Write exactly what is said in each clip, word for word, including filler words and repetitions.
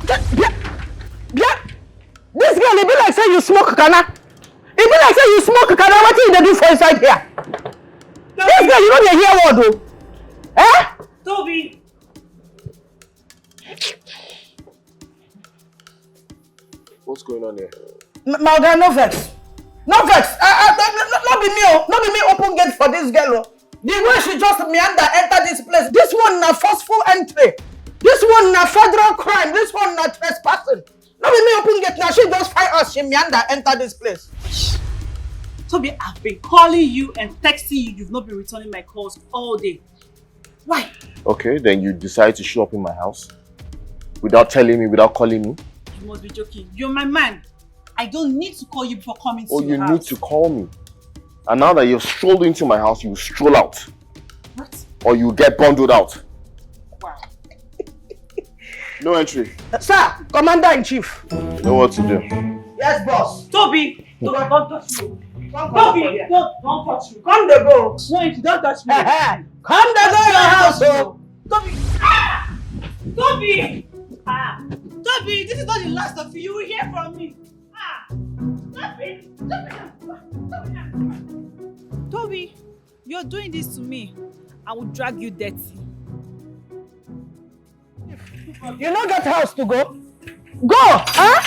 Bia, bia, this girl, e be like say you smoke kana. E be like say you smoke kana. Wetin you dey do for inside here? This girl, you no dey hear word o. Eh? Toby. What's going on here? M- my oga, no vex. No vex. I, I, no, no, no be me o. No be me open gate for this girl o. The way she just meander enter this place. This one na forceful entry. This one na federal crime. This one na trespassing. No be me open gate now. She just find us. She meander enter this place. Toby, I've been calling you and texting you. You've not been returning my calls all day. Why? Okay, then you decide to show up in my house without telling me, without calling me. You must be joking. You're my man. I don't need to call you before coming Oh, to your you need house. To call me. And now that you've strolled into my house, you stroll out. What? Or you get bundled out. Wow. No entry. Sir, Commander in Chief. You know what to do. Yes, boss. Toby, Toby, don't touch me. Come, come Toby, for here. Don't, don't touch me. Come dey go. No, if you don't touch me. Come dey go your house o. Toby. Ah! Toby. Ah. Toby, this is not the last of you. You will hear from me. Ah. Toby. Toby. Toby. Toby, you're doing this to me. I will drag you dirty. You no get house to go? Go! Huh?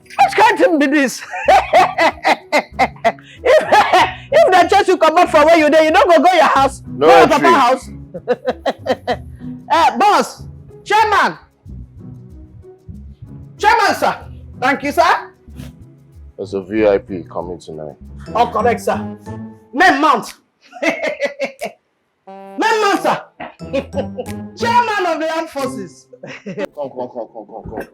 Which kind thing be this? If, if they chase you comot for where you dey, you no go go your house? No Go your papa entry. House? Eh, boss, chairman. Chairman, sir. Thank you, sir. There's a V I P coming tonight. All correct, sir. Name mount. Name mount, sir. Chairman of the armed forces. Come, come, come, come, come, come.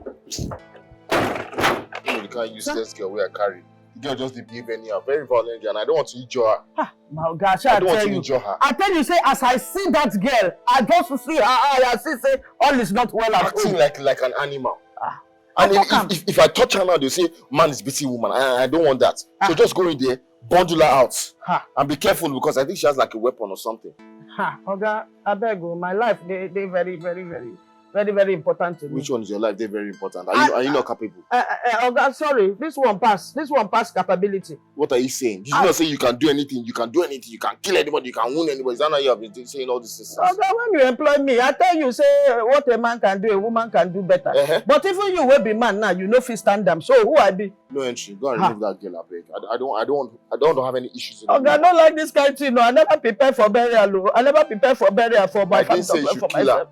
You know the kind useless girl wey I carry. The girl just dey behave anyhow, very violent, and I don't want to injure her. Ah, my oga, I don't want to injure her. I tell you, say, as I see that girl, I just see her eye, I see say all is not well at home. Acting like, like an animal. Ah. And if, if, if, if I touch her now, they'll say, "Man is beating woman." I, I don't want that. So just go in there, bundle her out. Ha. And be careful because I think she has, like, a weapon or something. Ha, oga, abeg o, my life dey, dey very, very, very, very, very important to me. Which one is your life? Dey very important. Are you, are you not capable? Eh, eh, eh, oga, sorry, this one pass, this one pass capability. What are you saying? Did you not say you can do anything? You can do anything. You can kill anybody. You can wound anybody. Is that not you have been saying all this things? Oga, when you employ me, I tell you, say, what a man can do, a woman can do better. Uh-huh. But even you wey be man now, you no fit stand am. So who I be? No entry. Go and remove that girl, abeg. I, I don't, I don't, I don't have any issues in Oga, I don't like this kind thing. No, I never prepare for burial. Oh. I never prepare for burial for my family. I didn't say you should kill her.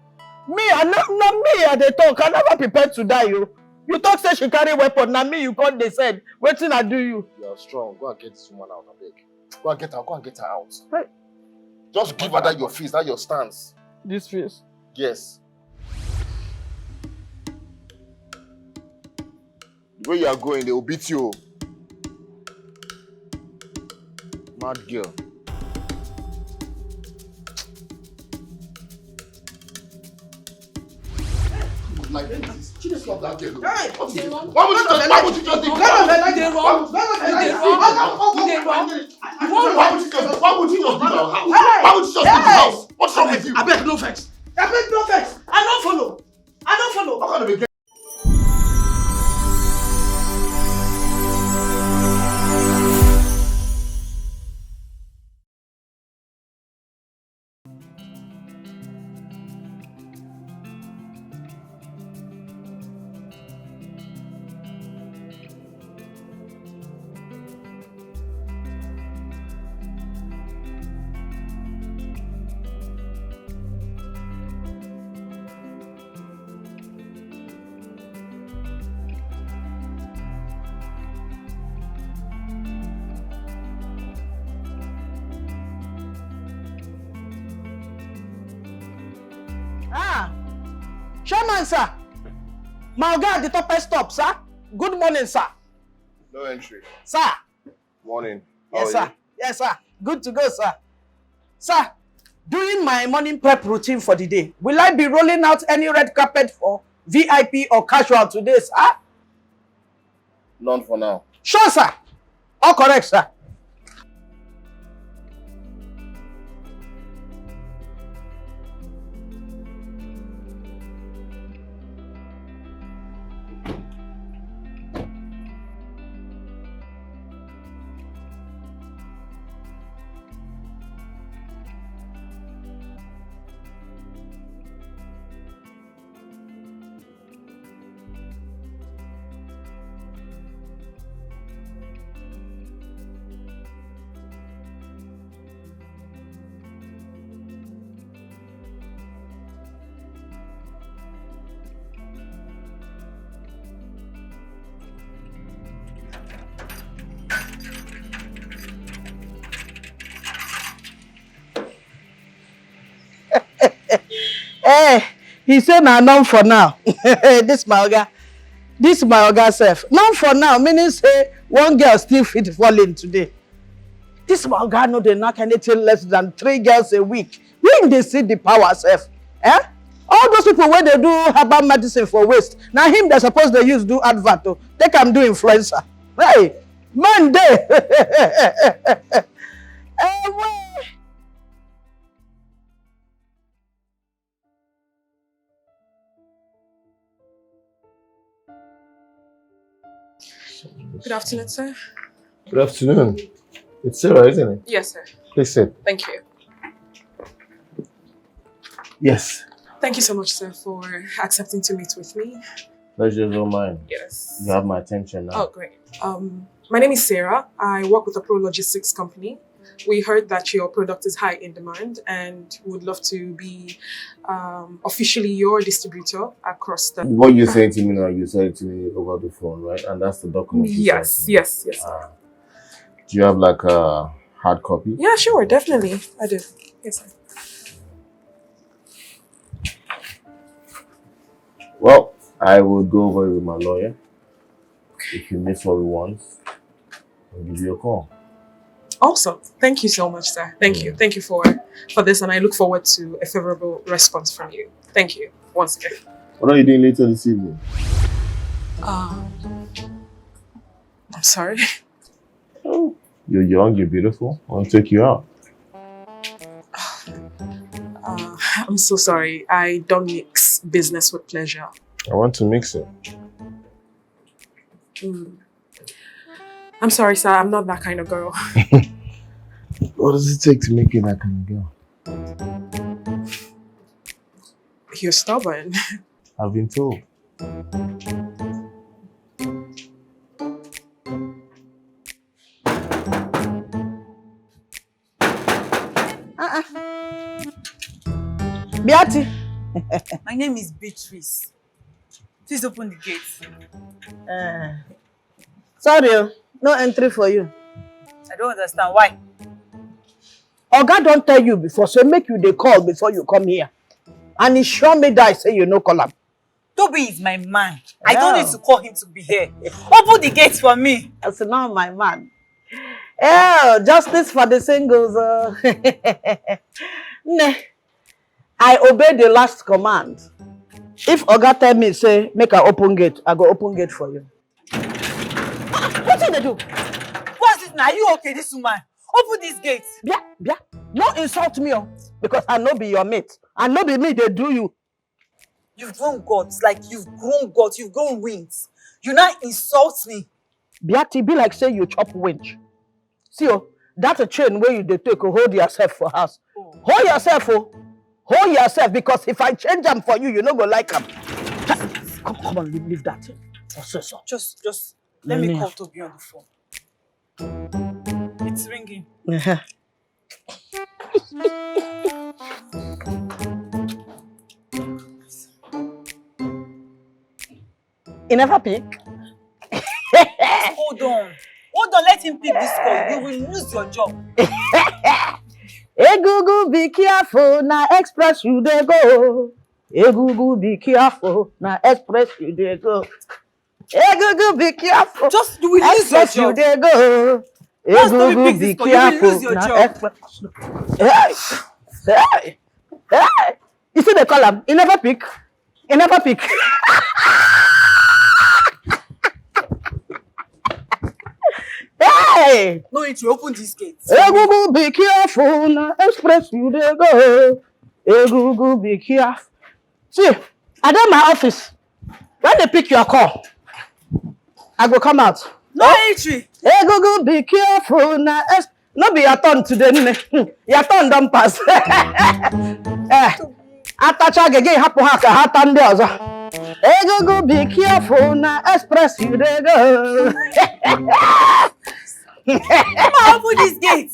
Me, I no, no me, I dey talk. I never prepared to die. You, you talk say she carry weapon. Now me, you come dey send. Wetin I do you? You are strong. Go and get this woman out, abeg. Go and get her. Go and get her out. Hey. Just give her that your face, that your stance. This face. Yes. The way you are going, they will beat you. Mad girl. Like this. Stop that girl. Hey! Why would you just, why would you just leave? Why would you just, why would you just leave our house? Why would you just leave the house? What's wrong with you? Abeg, no vex. Abeg, no vex. I don't follow. I don't follow. What kind of a girl? Ah, chairman, sir. My oga at the top stop, sir. Good morning, sir. No entry. Sir. Morning. Yes, sir. Yes, sir. Good to go, sir. Sir, during my morning prep routine for the day, will I be rolling out any red carpet for V I P or casual today, sir? None for now. Sure, sir. All correct, sir. Eh, he say na none for now. This my oga, this my oga sef. None for now, meaning say one girl still fit fall in today. This my oga no dey knack anything less than three girls a week. When they see the power sef, eh? All those people wey dey do herbal medicine for waste, na him they suppose dey use do advert o. Take am do influencer. Hey, man dey. Ewe. Good afternoon, sir. Good afternoon. It's Sarah, isn't it? Yes, sir. Please sit. Thank you. Yes. Thank you so much, sir, for accepting to meet with me. Pleasure's all mine. Yes. You have my attention now. Oh, great. Um, my name is Sarah. I work with a pro logistics company. We heard that your product is high in demand and would love to be um, officially your distributor across the. What you saying to me now, you said it to me over the phone, right? And that's the document. You Yes, sent to me. Yes, yes. Uh, do you have like a hard copy? Yeah, sure, definitely. I do. Yes, sir. Well, I will go over it with my lawyer. If he meets what we want, I'll give you a call. Awesome. Thank you so much, sir. Thank you. Thank you for for this, and I look forward to a favorable response from you. Thank you once again. What are you doing later this evening? Um, I'm sorry. Oh, you're young, you're beautiful. I'll take you out. Uh, I'm so sorry. I don't mix business with pleasure. I want to mix it. Mm. I'm sorry, sir. I'm not that kind of girl. What does it take to make you that kind of girl? You're stubborn. I've been told. Uh-uh. Biati. My name is Beatrice. Please open the gate. Uh, sorry, oh, no entry for you. I don't understand why. Oga don tell you before, say make you dey call before you come here. And he sure me die say you no call am. Toby is my man. I don't Yeah. need to call him to be here. Open the gate for me. That's not my man. Oh, justice for the singles. Uh. Nah. I obey the last command. If Oga tell me, say, make I open gate, I go open gate for you. What did they do? What's this now? Are you okay, this woman? Open this gate. Bia, Bia, no insult me, oh, because I no be your mate. I no be me, they do you. You've grown guts, like you've grown guts, you've grown wings. You now insult me. Biati, be like say you chop winch. See, oh, that's a chain where you dey take, oh, hold yourself for house. Hold yourself, oh. Hold yourself, because if I change am for you, you no go like am. Come, come on, leave, leave that thing. Processor. Just, just let me Yeah. call Toby on the phone. It's ringing. Uh-huh. You never pick? Hold on. Hold on, let him pick this call. You will lose your job. Egungun, be careful, na express you dey go. Egungun, be careful, na express you dey go. Egungun, be careful. Just, you will lose your Express you job. dey go. Just don't Egungun, pick be this call. You will careful, lose your na job. Express. Hey, hey, hey. You see the call am? He never pick. He never pick. Hey! No need to open this gate. Egungun, be careful, na express you dey go. Egungun, be careful. See, I dey my office. When they pick your call, I go come out. No entry. Egungun, be careful, na ex- no be your turn today, nne. Hmm, your turn don pass. Eh, atacha gị, gị hapụ ha ka ha taa ndị ọzọ. Egungun, be careful, na express you dey go. Come on, open this gate.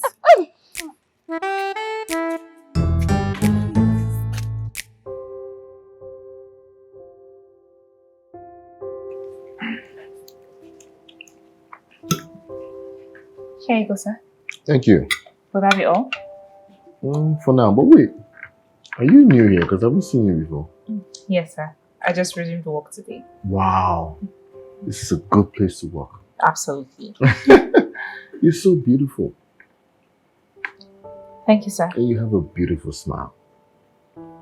Here you go, sir. Thank you. Will that be all? Um, for now, but wait. Are you new here? Because I haven't seen you before. Yes, sir. I just resumed work today. Wow. This is a good place to work. Absolutely. You're so beautiful. Thank you, sir. And you have a beautiful smile.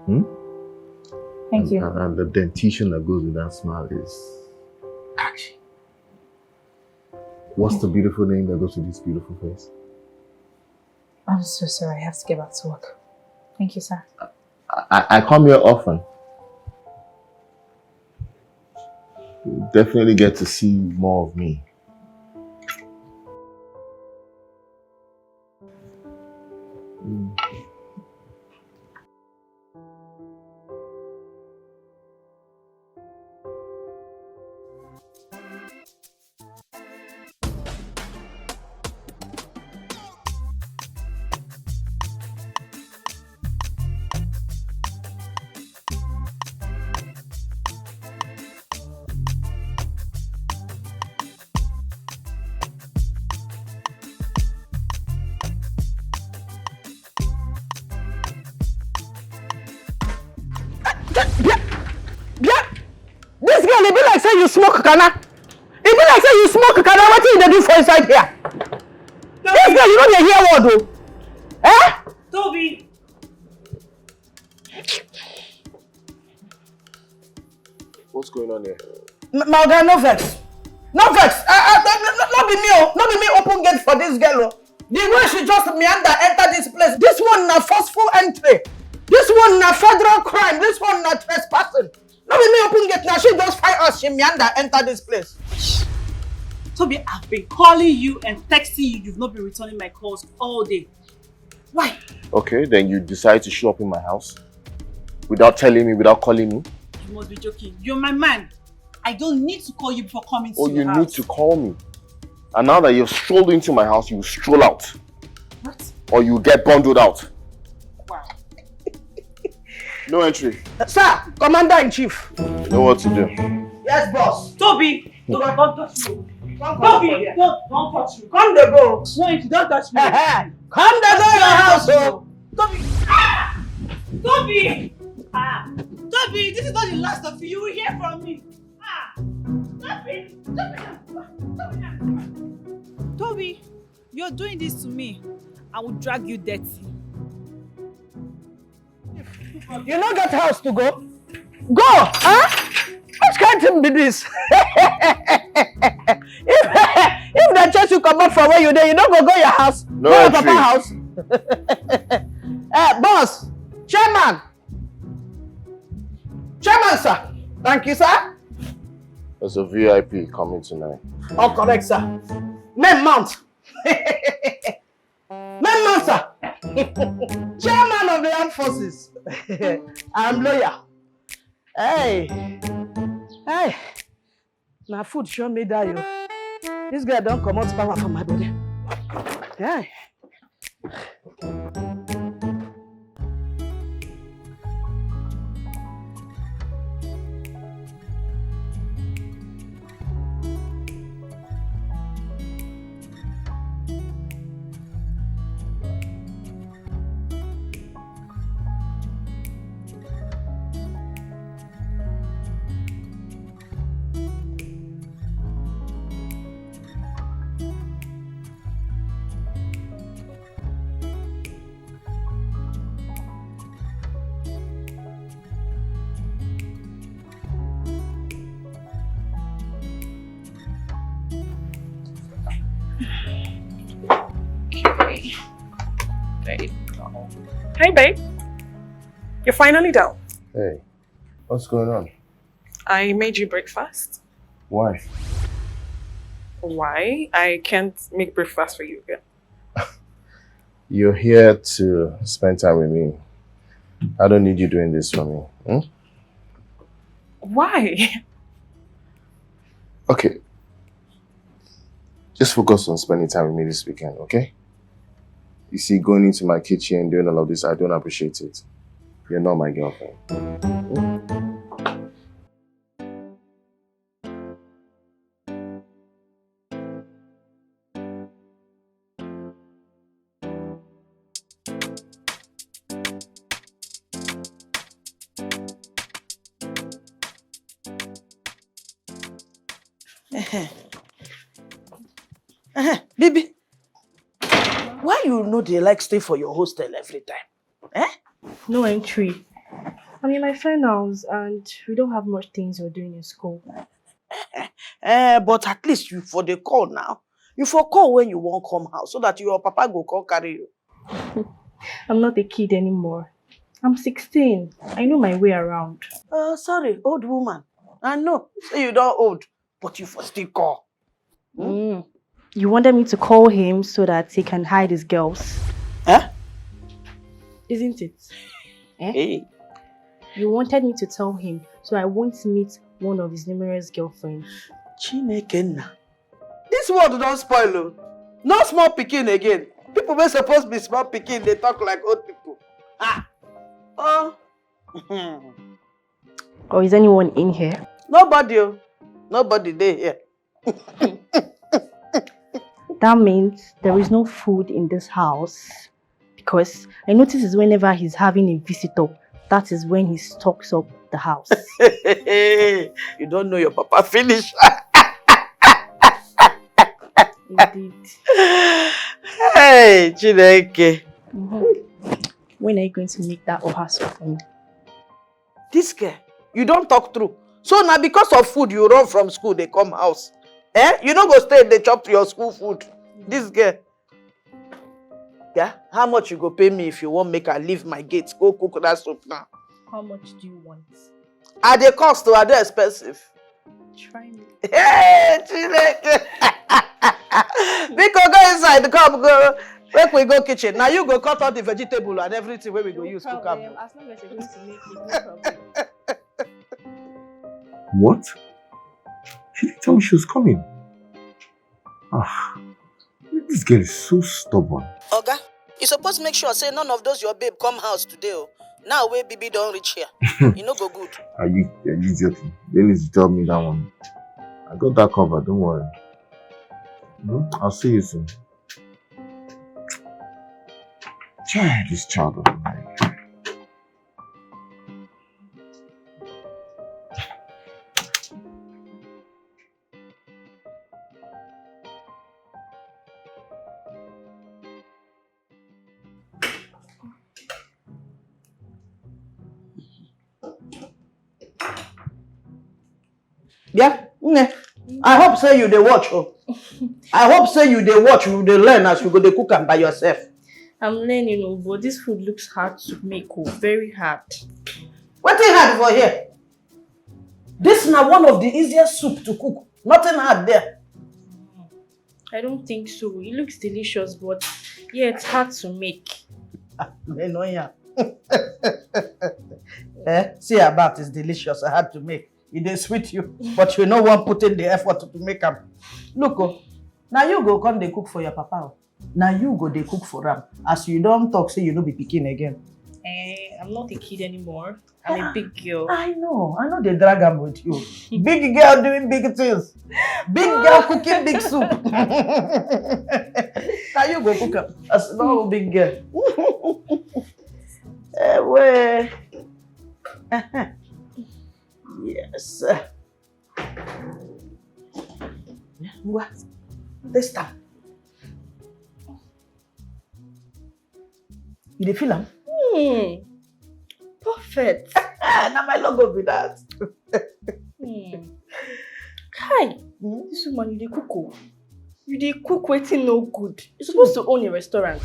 Hmm? Thank and, you. And, and the dentition that goes with that smile is catchy. What's the beautiful name that goes with this beautiful face? I'm so sorry. I have to get back to work. Thank you, sir. I, I come here often. You definitely get to see more of me. Mm. This girl, e be like say you smoke kana. E be like say you smoke kana. Wetin you dey do for inside here? This girl, you no dey hear word o. Eh? Tobi. What's going on here? My oga, no vex. No vex. I, I, no, no, no be me o. No be me open gate for this girl o. The way she just meander enter this place, this one na forceful entry. This one na federal crime. This one na trespassing. No be me open gate now. She just find us. She meander enter this place. Tobi, I've been calling you and texting you. You've not been returning my calls all day. Why? Okay, then you decide to show up in my house without telling me, without calling me. You must be joking. You're my man. I don't need to call you before coming Oh, to you your need house. to call me. And now that you've strolled into my house, you stroll out. What? Or you get bundled out. Wow. No entry. Sir, Commander in Chief. You know what to do. Yes, boss. Tobi, Tobi, don't touch me. Come, come Tobi, for here. don't, don't touch me. Come dey go. No, if you don't touch me. Come dey go your house o. Tobi, ah! Tobi, ah! Tobi, this is not the last of you. You will hear from me. Ah! Tobi, Tobi, Tobi. Tobi, you're doing this to me. I will drag you dirty. You no get house to go? Go, huh? Which kind thing be this? if if dem chase you comot for where you dey, you no go go your house. No Go your entry. Papa house. Eh, boss, chairman, chairman, sir. Thank you, sir. There's a V I P coming tonight. Oh, correct, sir. Men mount. Men mount, sir. Chairman of the armed forces. I'm loyal. Hey. Hey. Na food show me that you. This girl don comot power for my body. Hey. Okay. There you go. Hey, babe. You're finally down. Hey, what's going on? I made you breakfast. Why? Why? I can't make breakfast for you again. You're here to spend time with me. I don't need you doing this for me. Hmm? Why? Okay. Just focus on spending time with me this weekend, okay? You see, going into my kitchen, doing all of this, I don't appreciate it. You're not my girlfriend. Eh, Bibi, why you no dey like stay for your hostel every time? Eh? No entry. I'm in my friend house and we don't have much things we're doing in school. Eh, but at least you for the call now. You for call when you won't come house so that your papa go call carry you. I'm not a kid anymore. I'm sixteen. I know my way around. Uh, sorry, old woman. I know say you don't old, but you for still call. Hmm? Mm. You wanted me to call him so that he can hide his girls. Eh? Isn't it? Eh? Hey. You wanted me to tell him so I won't meet one of his numerous girlfriends. Chineke nna. This world don't spoil o. No small pikin again. People wey suppose be small pikin, they talk like old people. Ah. Oh. Or is anyone in here? Nobody o. Nobody dey here. That means there is no food in this house because I notice is whenever he's having a visitor, that is when he stocks up the house. You don't know your papa finish. Indeed. Hey, Chineke. Mm-hmm. When are you going to make that oha soup for me? This girl, you don't talk true. So now because of food, you run from school, they come house. Eh? You no go stay, they chop your school food. This girl. Yeah? How much you go pay me if you won't make her leave my gate? Go cook that soup now. How much do you want? Are they cost or are they expensive? Try me. Hey, Chineke. Biko, go inside, come, go. Make we go kitchen. Now you go cut all the vegetable and everything where we go use cook am. No problem. As long as you're going to make it, no problem. What? She didn't tell me she was coming. Ah, this girl is so stubborn. Oga, you suppose make sure say none of those your babe come house today o. Now wey Bibi don reach here, e no go good. Are you, are you joking? They need to tell me that one. I got that covered, don't worry. Hmm? I'll see you soon. Child, this child of mine. Yeah, nne. I hope say you dey watch. Oh, I hope say you dey watch, you dey learn as you go dey cook am by yourself. I'm learning, oh, but this food looks hard to make, oh, very hard. Wetin hard for here? This na one of the easiest soup to cook. Nothing hard there. I don't think so. It looks delicious, but yeah, it's hard to make. Ah, they know ya. Eh? See about it's delicious, hard to make. It dey sweet you, but you no wan put in the effort to make am. Look, oh, now you go come dey cook for your papa. Oh. Now you go dey cook for am. As you don't talk, say you no be pikin again. Eh, I'm not a kid anymore. I'm a big girl. I know. I know they drag am with you. Big girl doing big things. Big girl cooking big soup. Now you go cook am. As no big girl. Eh, well. Yes. Ngwa, taste am. You dey feel am? Hmm. Perfect. Na my logo be that. Hmm. Kai, hmm? This woman, you dey cook o. You dey cook wetin no good. You suppose to own a restaurant.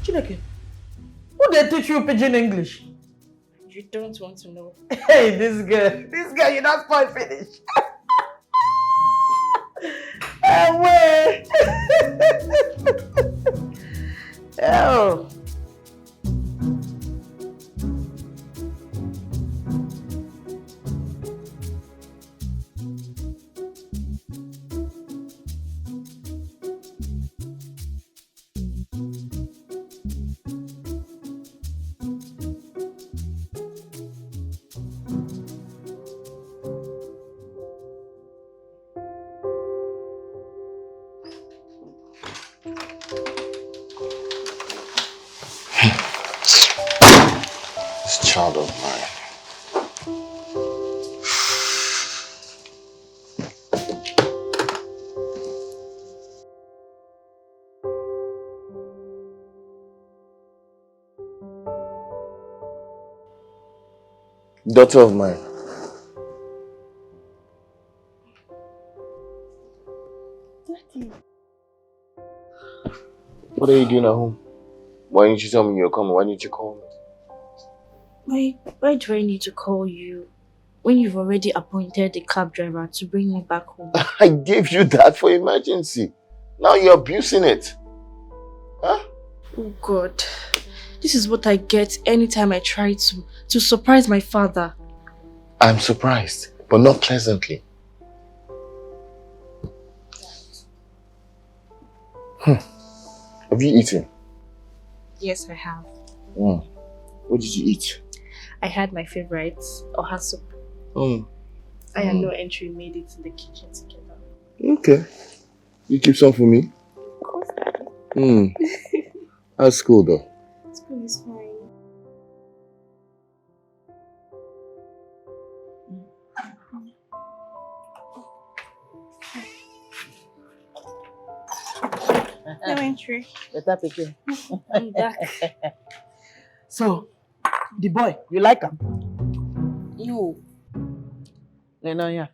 Chineke, who dey teach you pidgin English? You don't want to know. Hey, this girl. This girl, you not spoil finish. Away. Oh. This child of mine. Daughter of mine. Daddy. What are you doing at home? Why didn't you tell me you're coming? Why didn't you call me? Why, why do I need to call you when you've already appointed a cab driver to bring me back home? I gave you that for emergency. Now you're abusing it. Huh? Oh God, this is what I get anytime I try to to surprise my father. I'm surprised, but not pleasantly. Hmm. Have you eaten? Yes, I have. Mm. What did you eat? I had my favorite, oha soup. Mm. I and Mm. No Entry made it in the kitchen together. Okay. You keep some for me? Of course. Mm. That's cool though. School is fine. No Entry. Better pikin. I'm back. So, the boy, you like him? No. No, no, yeah.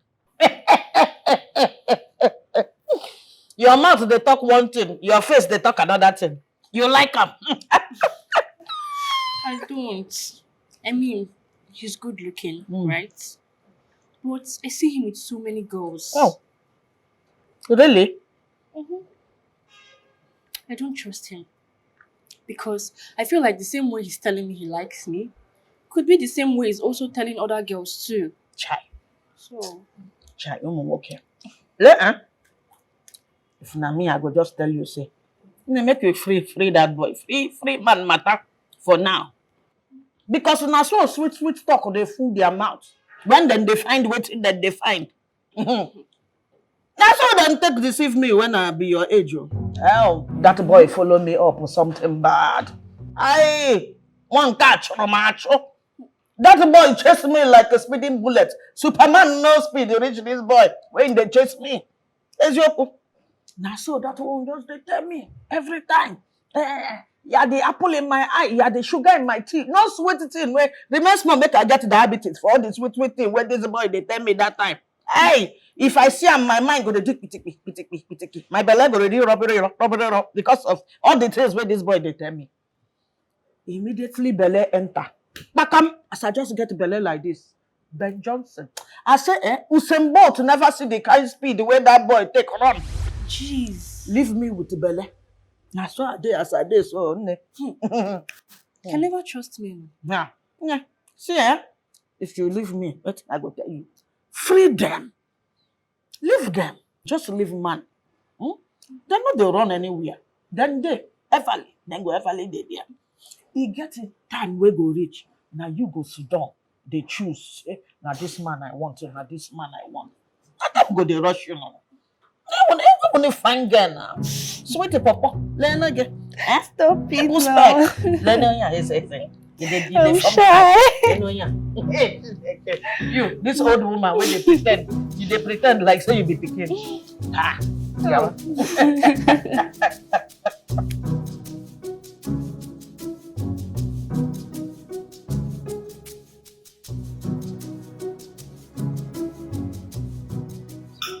Your mouth they talk one thing, your face they talk another thing. You like him? I don't. I mean, he's good looking, Mm. right? But I see him with so many girls. Oh, really? Mhm. I don't trust him. Because I feel like the same way he's telling me he likes me could be the same way he's also telling other girls too. Chai, So, chai, ụmụ nwoke. Le, eh? If na me, I go just tell you say, you know, make you free, free that boy, free, free man matter for now. Because na so sweet, sweet talk they fool their mouth. When then they find what that they find. Na so dem take deceive me when I be your age. Oh. Hell, that boy follow me up with something bad. I one catch from Acho. That boy chase me like a speeding bullet. Superman no speed reach this boy when they chase me. Eziokwu. Na so that one just they tell me every time. Eh, you are the apple in my eye, you are the sugar in my tea. No sweet thing. Wait, remain small, make I get diabetes for all the sweet, sweet thing where this boy they tell me that time. Hey, if I see am, my mind go dey do pitiki, pitiki, pitiki. My belly go dey do rub, rub, rub, rub, rub because of all the things where this boy they tell me. Immediately belly enter. Bakam, as I just get belly like this, Ben Johnson. I say, eh, Usain Bolt never see the kind speed where that boy take run. Jeez. Leave me with the belly. Na so I dey as I dey so. Ne. Can never trust me. Yeah. Yeah. See, eh? If you leave me, what I go tell you? Free them. Leave them. Just leave man. Hmm? They no dey run anywhere. Then they everly, then go everly dey there. E get a time wey go reach. Now you go sit down. They choose. Say, now this man I want, now this man I want. That time go dey rush you now. Even even a fine girl now. Sweetie papa, learn again. Eh? Stop it Who's now. Back? Learn on your is everything. You dey you I'm dey form shy. Learn on your. Hey, you, this old woman when they pretend, you they pretend like say you be pikin. Ah, yeah.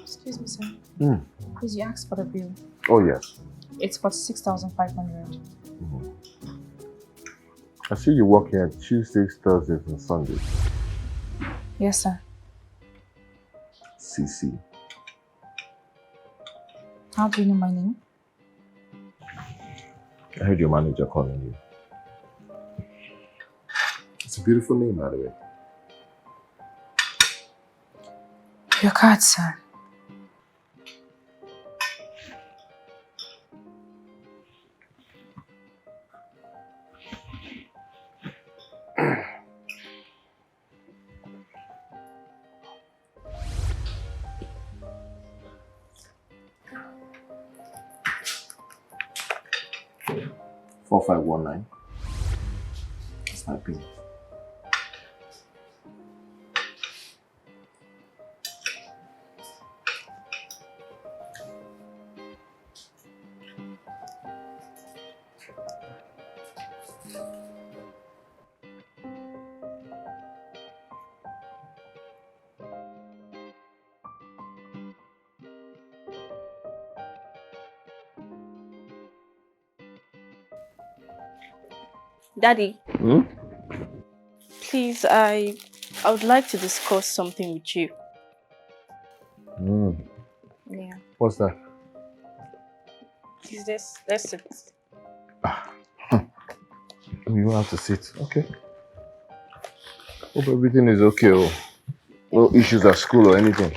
Excuse me, sir. Mm. Please, you asked for the bill. Oh, yes. It's forty-six thousand five hundred. I see you work here Tuesdays, Thursdays, and Sundays. Yes, sir. C C. How do you know my name? I heard your manager calling you. It's a beautiful name, by the way. Your card, sir. Four five one nine. That's my pin. Daddy, Hmm? Please, I I would like to discuss something with you. Hmm. Yeah. What's that? Please, let's let's sit. You don't have to sit. Okay. Hope everything is okay. Oh. No issues at school or anything.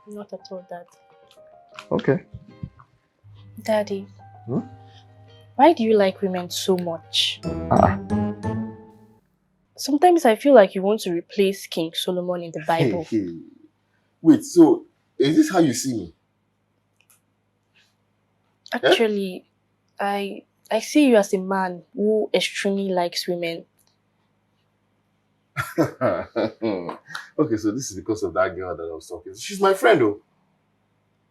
Not at all, Dad. Okay. Daddy, Hmm? Why do you like women so much? Ah. Sometimes I feel like you want to replace King Solomon in the Bible. Wait, so is this how you see me? Actually, I I see you as a man who extremely likes women. Okay, so this is because of that girl that I was talking to. She's my friend, though.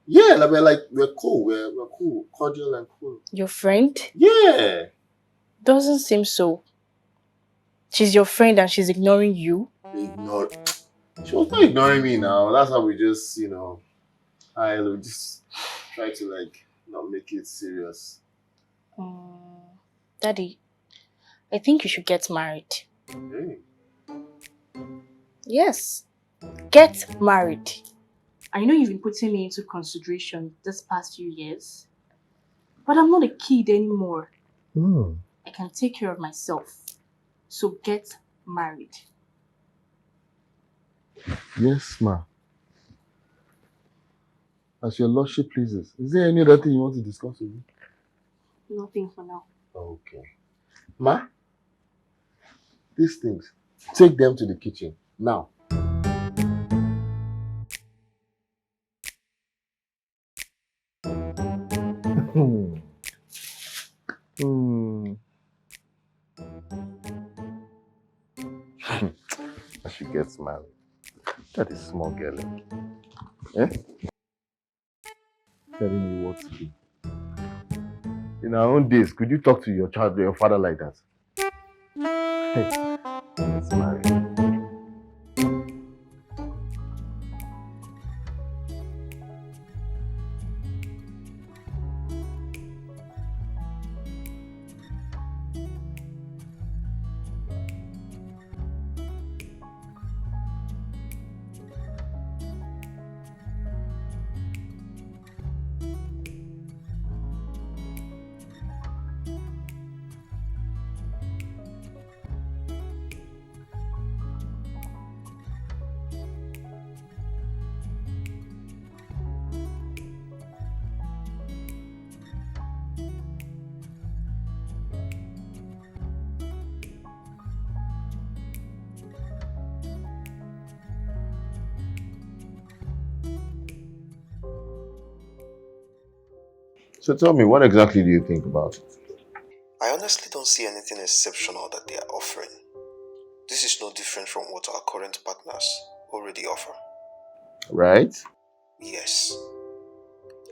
Yeah, like we're like we're cool. We're we're cool, cordial and cool. Your friend? Yeah. Doesn't seem so. She's your friend and she's ignoring you. Ignore. She was not ignoring me now. That's how we just, you know, I will just try to like not make it serious. Mm, Daddy, I think you should get married. Hey. Yes, get married. I know you've been putting me into consideration this past few years, but I'm not a kid anymore. Hmm. I can take care of myself. So get married. Yes, ma. As your lordship pleases. Is there any other thing you want to discuss with me? Nothing for now. Okay. Ma, these things, take them to the kitchen now. Hmm. Hmm. I should get married. That is small girl. Eh? Telling me what to do. In our own days, could you talk to your child, your father like that? Hey, let's marry. So tell me, what exactly do you think about it? I honestly don't see anything exceptional that they are offering. This is no different from what our current partners already offer. Right? Yes.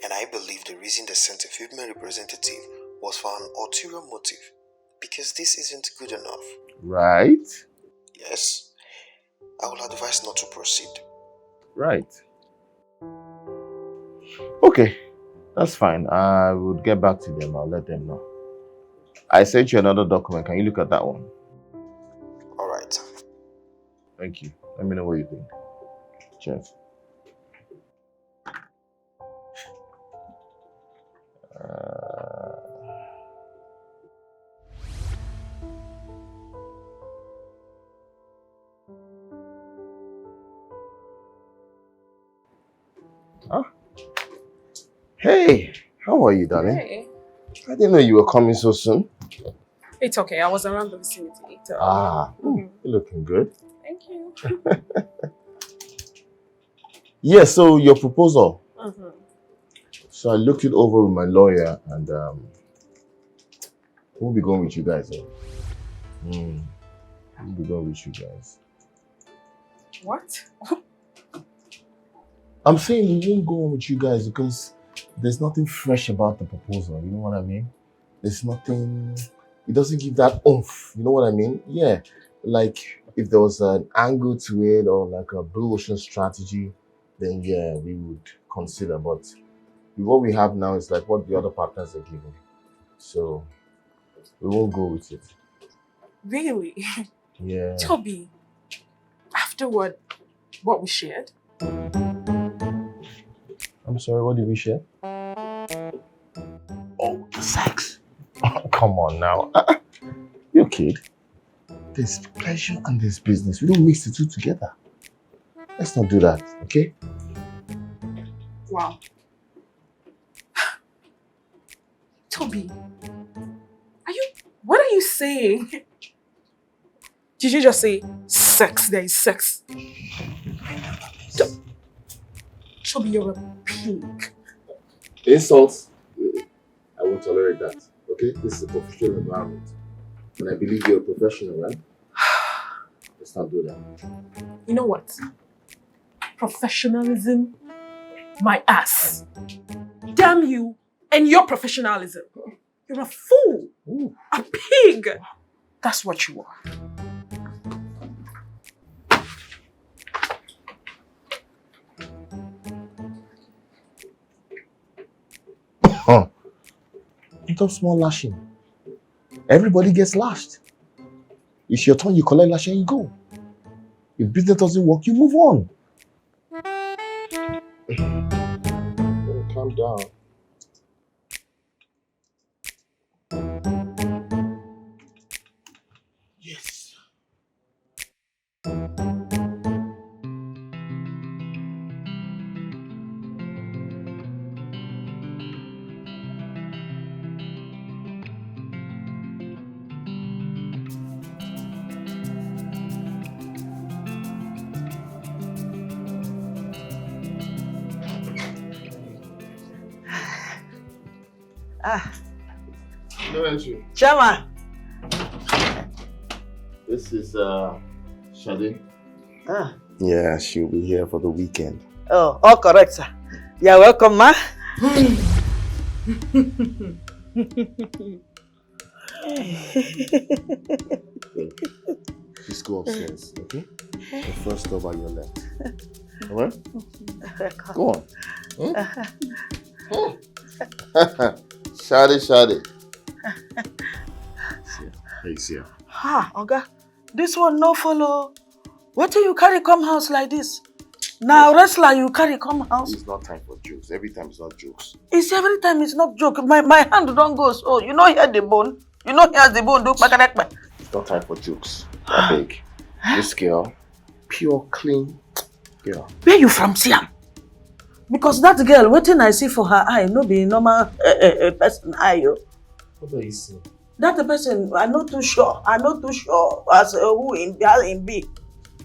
And I believe the reason they sent a female representative was for an ulterior motive, because this isn't good enough. Right? Yes. I will advise not to proceed. Right. Okay, that's fine. I would get back to them. I'll let them know. I sent you another document. Can you look at that one? Alright. Thank you. Let me know what you think. Cheers. Uh, huh? Hey, how are you, darling? Hey, I didn't know you were coming so soon. It's okay. I was around the vicinity. So. Ah, mm, you're looking good. Thank you. Yeah, so your proposal. Mhm. So I looked it over with my lawyer, and um, we'll be going with you guys. Eh? Mm, we'll be going with you guys. What? I'm saying we won't go on with you guys because there's nothing fresh about the proposal. You know what I mean? There's nothing. It doesn't give that oomph. You know what I mean? Yeah. Like if there was an angle to it or like a blue ocean strategy, then yeah, we would consider. But with what we have now is like what the other partners are giving. So we won't go with it. Really? Yeah. Toby, after what, what we shared? I'm sorry, what did we share? Oh, the sex. Come on now. You kid. There's pleasure and there's business. We don't mix the two together. Let's not do that, okay? Wow. Toby, are you, what are you saying? Did you just say sex? There is sex. To- Toby, you're a pig. Insults? I won't tolerate that. Okay? This is a professional environment. And I believe you're a professional, right? Let's not do that. You know what? Professionalism, my ass. Damn you and your professionalism. You're a fool. Ooh. A pig. That's what you are. Huh. You talk small lashing. Everybody gets lashed. It's your turn, you collect lash and you go. If business doesn't work, you move on. Oh, calm down. Yes. Ah, No entry. Chairman. This is uh Shade. Ah. Yeah, she'll be here for the weekend. Oh, all correct, sir. You're welcome, ma. Please go upstairs, okay? The first door by your left. Alright? Go on. Hmm? Hmm? Shade, shade. See, hey, see. Ha, Oga, this one no follow. What do you carry come house like this? Now wrestler you carry come house. It's not time for jokes. Every time it's not jokes. It's every time it's not joke. My my hand don't go so. You know here the bone. You know here the bone do kpakadakpa. It's not time for jokes. I beg. This girl, pure, clean girl. Where you from see am? Because that girl, wetin I see for her eye, no be normal uh, uh, uh, person eye o. What are you saying? That person, I no too sure. I no too sure as uh, who in how in be. Uh,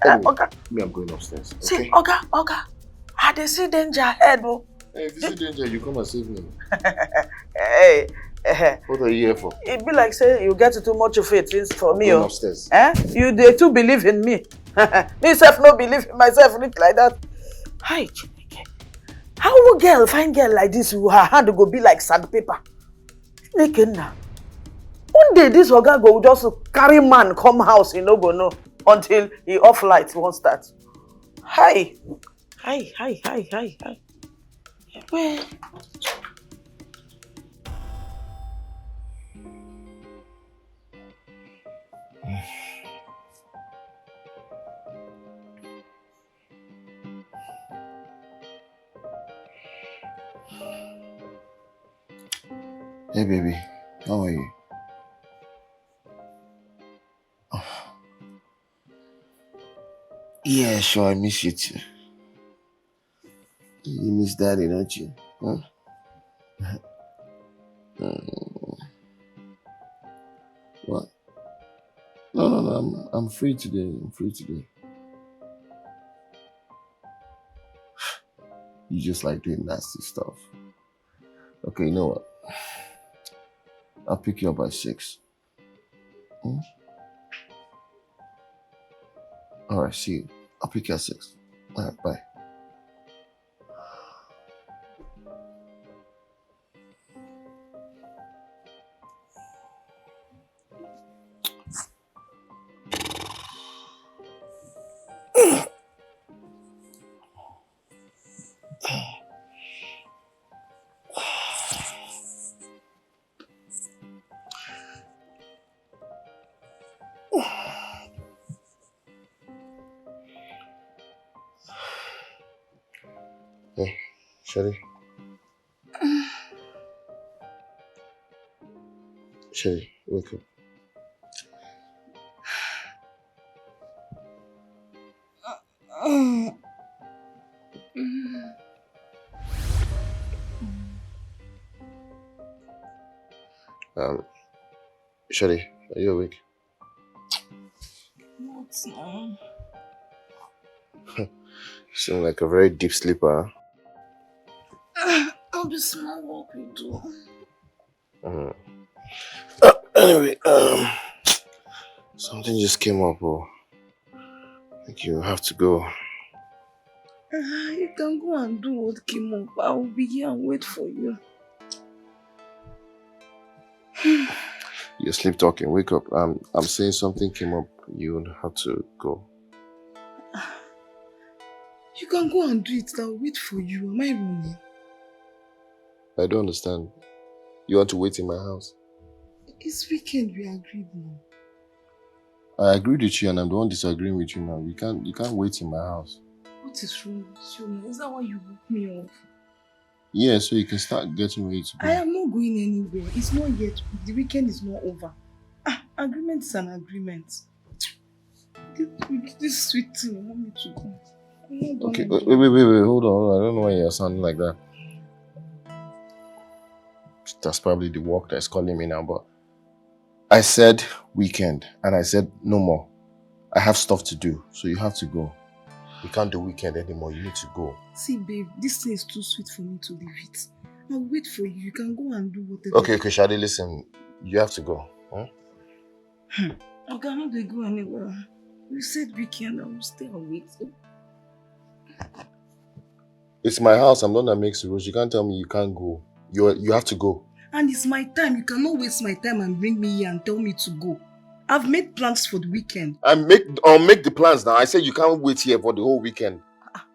Anyway, Oga, me, I'm going upstairs. see, Okay? Oga, Oga, I dey see danger ahead o. Hey, if you see danger, you come and save me. Hey, eh, What are you here for? E be like say you get too much of faith in- for me Going o. Upstairs. Eh? You dey too believe in me. Me sef no believe in myself reach like that. Hi, Chineke. How girl, fine girl like this, her hand go be like sandpaper? Chineke nna. One day this oga go just carry man come house, he no go know until he off light wan start. Hi. Hi, hi, hi, hi, hi. Where? Hey, baby, how are you? Yeah, sure, I miss you too. You miss daddy, don't you? Huh? Mm. What? No, no, no, I'm, I'm free today. I'm free today. You just like doing nasty stuff. Okay, you know what? I'll pick you up by six. Hmm? All right, see you. I'll pick you at six. All right, bye. Hey, Sherry. Sherry, wake up. Um, Sherry, are you awake? What now? Seem like a very deep sleeper, huh? I'll be small work we do. Mm. Anyway, um, something just came up. Oh, I think you have to go. Uh, you can go and do what came up. I will be here and wait for you. You're sleep talking. Wake up. Um, I'm saying something came up. You have to go. You can go and do it. I'll wait for you. Am I wrong? I don't understand. You want to wait in my house? It's weekend, we agreed now. I agreed with you, and I'm the one disagreeing with you now. You can't, you can't wait in my house. What is wrong with you now? Is that why you woke me up? Yeah, so you can start getting ready to go. I am not going anywhere. It's not yet. The weekend is not over. Ah, agreement is an agreement. This, this sweet thing, you want me to go? I'm not done. Okay, wait, wait, wait, wait, hold on, hold on. I don't know why you're sounding like that. That's probably the work that's calling me now, but I said weekend, and I said no more. I have stuff to do, so you have to go. You can't do weekend anymore. You need to go. See, babe, this thing is too sweet for me to leave it. I'll wait for you. You can go and do whatever. Okay, okay, Shade, listen. You have to go. Hmm? Hmm. Oga, I no dey go anywhere. You said weekend, I will stay and wait. It's my house. I'm the one that makes the rules. You can't tell me you can't go. You, you have to go. And it's my time. You cannot waste my time and bring me here and tell me to go. I've made plans for the weekend. I make, I'll make the plans now. I said you can't wait here for the whole weekend. Ah.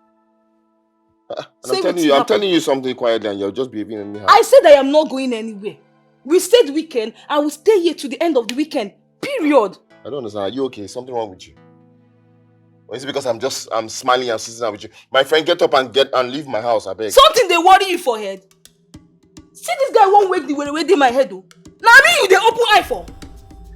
Ah, and I'm telling you, I'm telling you something quietly, and you're just behaving anyhow. I said I am not going anywhere. We said weekend. I will stay here to the end of the weekend. Period. I don't understand. Are you okay? Is something wrong with you? Or is it because I'm just, I'm smiling and sitting down with you? My friend, get up and get, and leave my house, I beg. Something dey worry you for head? See this guy wan wake the were wey dey my head o. Na me you dey open eye for?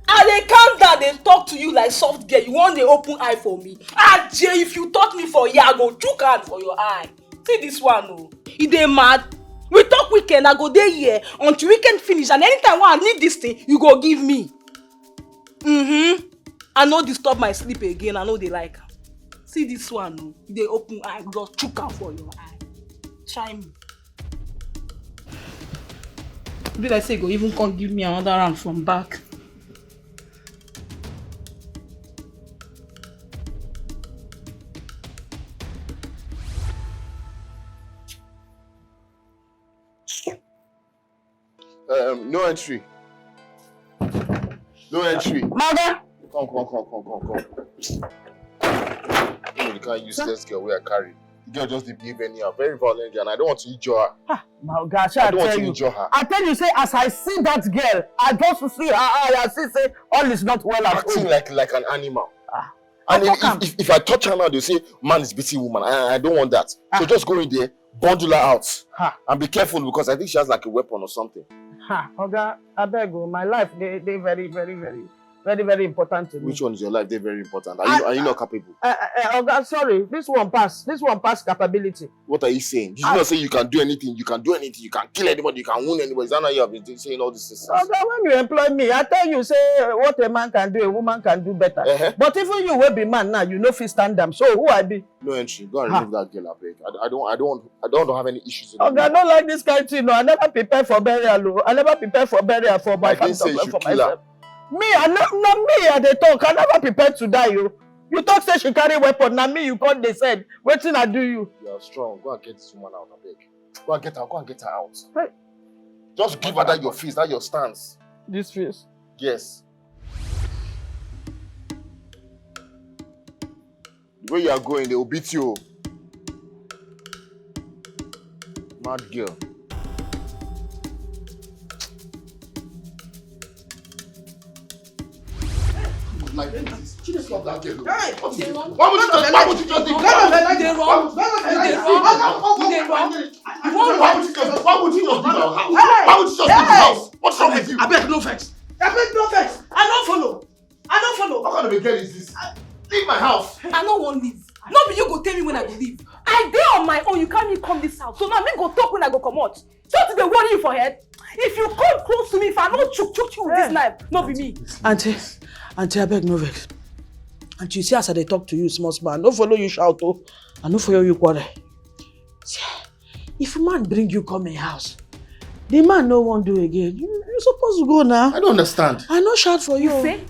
I dey calm down, dey talk to you like soft girl. You wan dey open eye for me? Ajay, if you touch me for here, I go chook hand for your eye. See this one o. E dey mad. We talk weekend, I go dey here until weekend finish, and anytime wey I need this thing, you go give me. Mm-hmm. I no disturb my sleep again. I no dey like am. See this one o. E dey open eye, just chook am for your eye. Try me. Be like say you go even come give me another round from back. Um, no entry. No entry. Mother. Come, come, come, come, come, come. You know the kind useless girl wey I carry. The girl just dey behave anyhow. Very violent girl, and I don't want to injure her. Ah, my God, I don't want to injure her. I tell you, say, as I see that girl, I just see her eye, I see say all is not well at home. Acting like, like an animal. Ah. And if, if, if I touch her now, they say man is beating woman. I, I don't want that. So just go in there, bundle her out, and be careful because I think she has like a weapon or something. Ha, Oga, I beg you, my life dey dey very, very, very, very, very important to me. Which one is your life? They're very important. Are you, are you not capable? Uh, uh, uh, Oga, sorry, this one pass. This one pass capability. What are you saying? Did you not say you can do anything? You can do anything. You can kill anybody. You can wound anybody. Is that not you have been saying all these things? Oga, when you employ me, I tell you, say, uh, what a man can do, a woman can do better. Uh-huh. But even you wey be man now, you no fit stand am. So who I be? No entry. Go and remove that girl, abeg. I, I don't, I don't, I don't have any issues with that. Oga, I don't like this kind thing. No, I never prepare for burial. Oh. I never prepare for burial for my family. I didn't say you should kill her. Me, I no, no me, I dey talk. I never prepare to die. You, you talk say she carry weapon. Now me, you come dey send. Wetin I do you? You are strong. Go and get this woman out, abeg. Go and get her. Go and get her out. Hey. Just give her that your face, that your stance. This face. Yes. The way you are going, they will beat you. Mad girl. Like this. Stop that girl. Hey, why would you just, why would you just leave? You dey run. You dey run. You dey run. Dey on my own, you carry me come this house. So now me go talk when I go comot. So to dey worry you for head? If you come close to me, if I no chook chook you with this knife, no be me. Auntie, auntie, abeg no vex. Auntie, you see as I dey talk to you, small small, I no follow you shout o. I no follow you quarrel. See, if man bring you come in house, the man no wan do again. You, you suppose go now. I don't understand. I no shout for you. You say,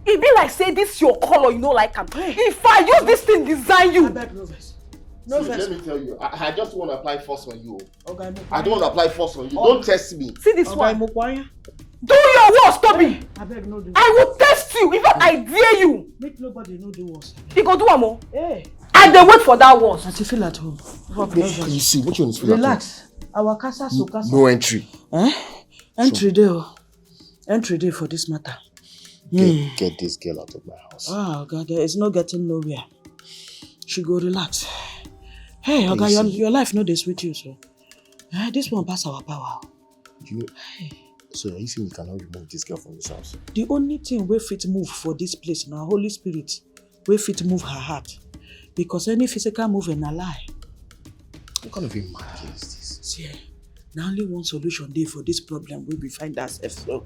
e be like say this your color, you no like am. If I use this thing design you. Abeg no vex. No See, vex. Let me tell you, I, I just want to apply force on you. Oga, no I don't want to apply force on you. Oh. Don't test me. See this Oga, one. Mokwanya. Do your worst, Toby. Abeg no do. I will test you. In fact, I dare you. Make nobody no do worse. You go do am o. Hey. I dey wait for that worst. Auntie, feel at home. Work no vex. You see, what you want to feel at home? Relax. Our casa so casa. No entry. Eh? Entry dey o. Entry dey for this matter. Get, get this girl out of my house. Ah, God, there is no getting nowhere. She go relax. Hey, Oga, your, your life no dey sweet you so. Eh, this one pass our power. You know, so are you saying you cannot remove this girl from this house? The only thing wey fit move for this place na Holy Spirit wey fit move her heart. Because any physical moving na lie. What kind of a mad girl is this? See, eh, na only one solution dey for this problem wey we find ourselves so.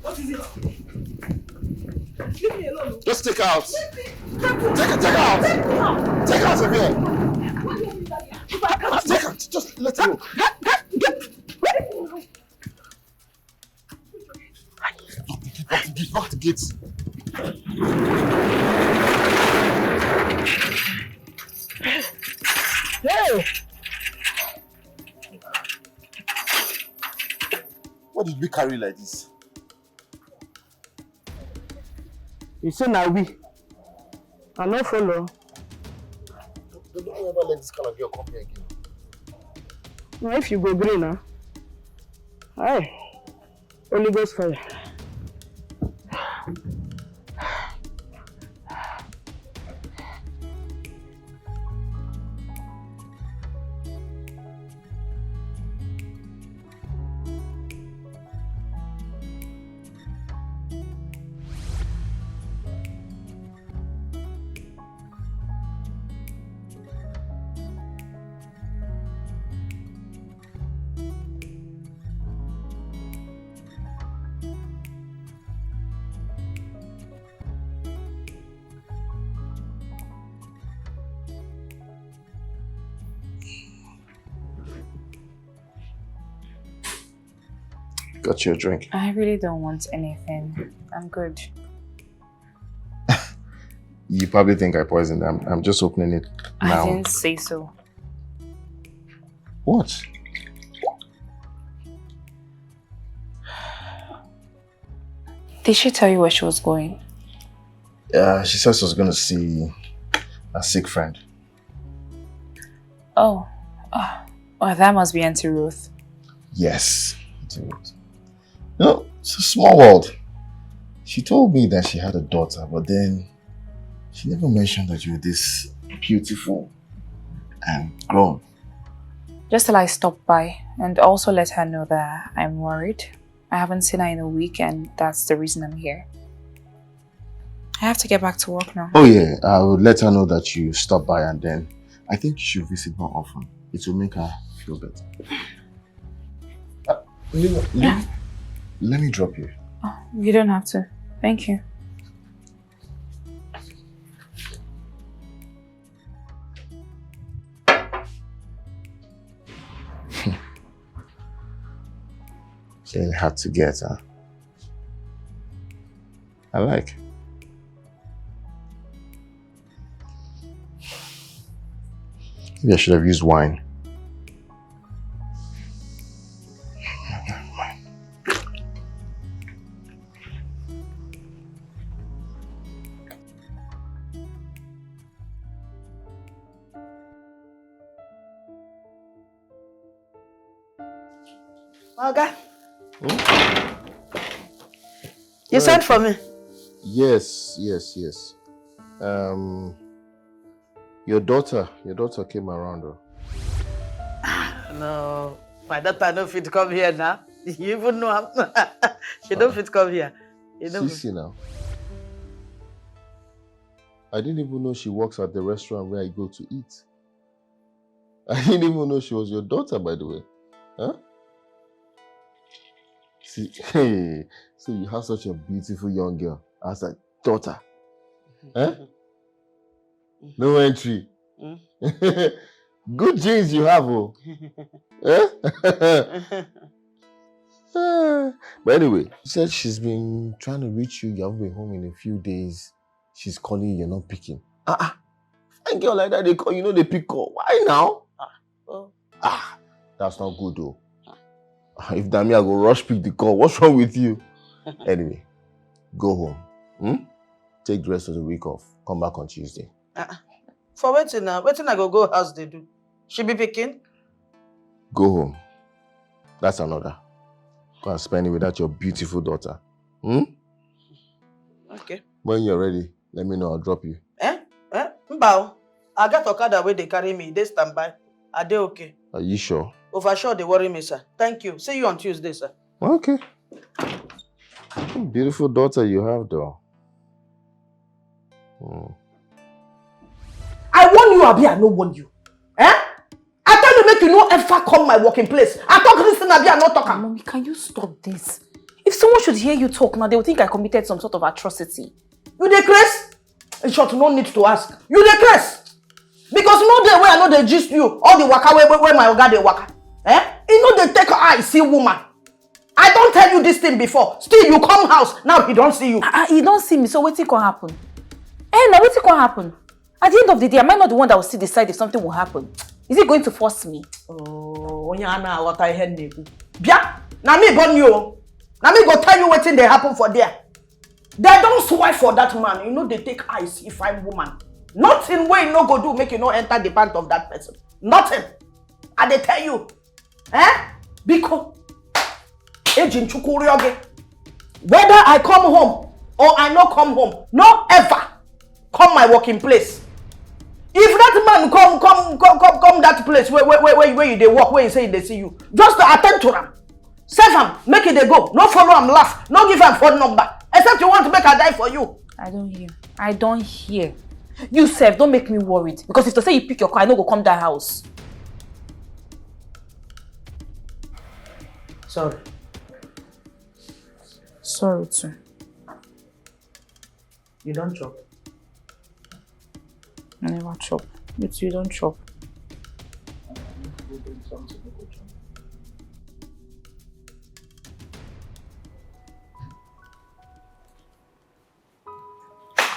What is it? Leave me alone. Just take her out. Take her, take her out. Take her out. Take her out of here. What do you mean by that? If I can't take her, just let her go. Get, get, get, get. Lock the gate, lock the gate, lock the gate. Hey! What did we carry like this? You say na we. I no follow. Don't, don't ever let this kind of girl come here again. Now if you go green, huh? Hey, Holy Ghost fire. Got you a drink. I really don't want anything. I'm good. You probably think I poisoned. I'm, I'm just opening it now. I didn't say so. What? Did she tell you where she was going? Yeah, she said she was going to see a sick friend. Oh, oh, oh, that must be Auntie Ruth. Yes, Auntie Ruth. You know, it's a small world. She told me that she had a daughter, but then she never mentioned that you were this beautiful and grown. Just till I stop by and also let her know that I'm worried. I haven't seen her in a week, and that's the reason I'm here. I have to get back to work now. Oh yeah, I will let her know that you stopped by, and then I think you should visit more often. It will make her feel better. Uh, Lina, Lina, let me drop you. Oh, you don't have to. Thank you. Saying hard to get, huh? I like. Maybe I should have used wine. Oga, you sent for me. Yes, yes, yes. Um, your daughter, your daughter came around. Oh. No, my daughter no fit come here now. You even know am. She don't fit come here. You know. Sisi now. I didn't even know she works at the restaurant where I go to eat. I didn't even know she was your daughter, by the way. Huh? See, hey, so you have such a beautiful young girl as a daughter. Huh? No entry. Mm. Good genes you have, oh. Eh? Ah, but anyway, she said she's been trying to reach you. You haven't been home in a few days. She's calling you, you're not picking. Ah, ah. Fine girl like that, they call you, know they pick call. Why now? Ah, oh. Ah, that's not good though. Ah, if that me, I go rush pick the call. What's wrong with you? Anyway, go home. Hmm? Take the rest of the week off. Come back on Tuesday. Ah, ah. For wetin now? Wetin I go go house they do? She be picking? Go home. That's another. Go and spend it with that your beautiful daughter. Hmm? Okay. When you're ready, let me know. I'll drop you. Eh? Eh? Mbao, I got Okada where they carry me. They stand by. Are they okay? Are you sure? Over sure they worry me, sir. Thank you. See you on Tuesday, sir. Okay. Beautiful daughter you have, though. Hmm. I warn you, abi I no warn you. Eh? I tell you, make you no ever come my working place. I talk this thing, abi I no talk am. Mommy, can you stop this? If someone should hear you talk now, they will think I committed some sort of atrocity. You dey craze? In short, no need to ask. You dey craze? Because no day where I know they gist you, all the waka where, where, where my oga dey waka. Eh? You know they take eye see woman. I don't tell you this thing before. Still, you come house, now he don't see you. Ah, ah, he don't see me, so wetin can happen? Eh, now wetin can happen? At the end of the day, am I not the one that will still decide if something will happen? Is he going to force me? Oh, onye a na-aghọta ihe m na-ekwu. Bịa, na me born you. Na me go tell you wetin dey happen for there. They don't swipe for that man. You know they take eyes if I'm woman. Nothing wey you no go do make you no enter the pant of that person. Nothing. I dey tell you. Eh? Biko. Eji nchukwu rịọ gị. Whether I come home or I no come home, no ever come my working place. If that man come, come, come, come, come that place where, where, where, where, where you dey work, where you say they see you, just to attend to am. Save am, make it dey go. No follow am, laugh. No give am phone number. Except you want make I die for you. I don't hear. I don't hear. You sef, don't make me worried. Because if to say you pick your car, I no go come that house. Sorry. Sorry too. You don't chop. I never chop. You too, you don't chop.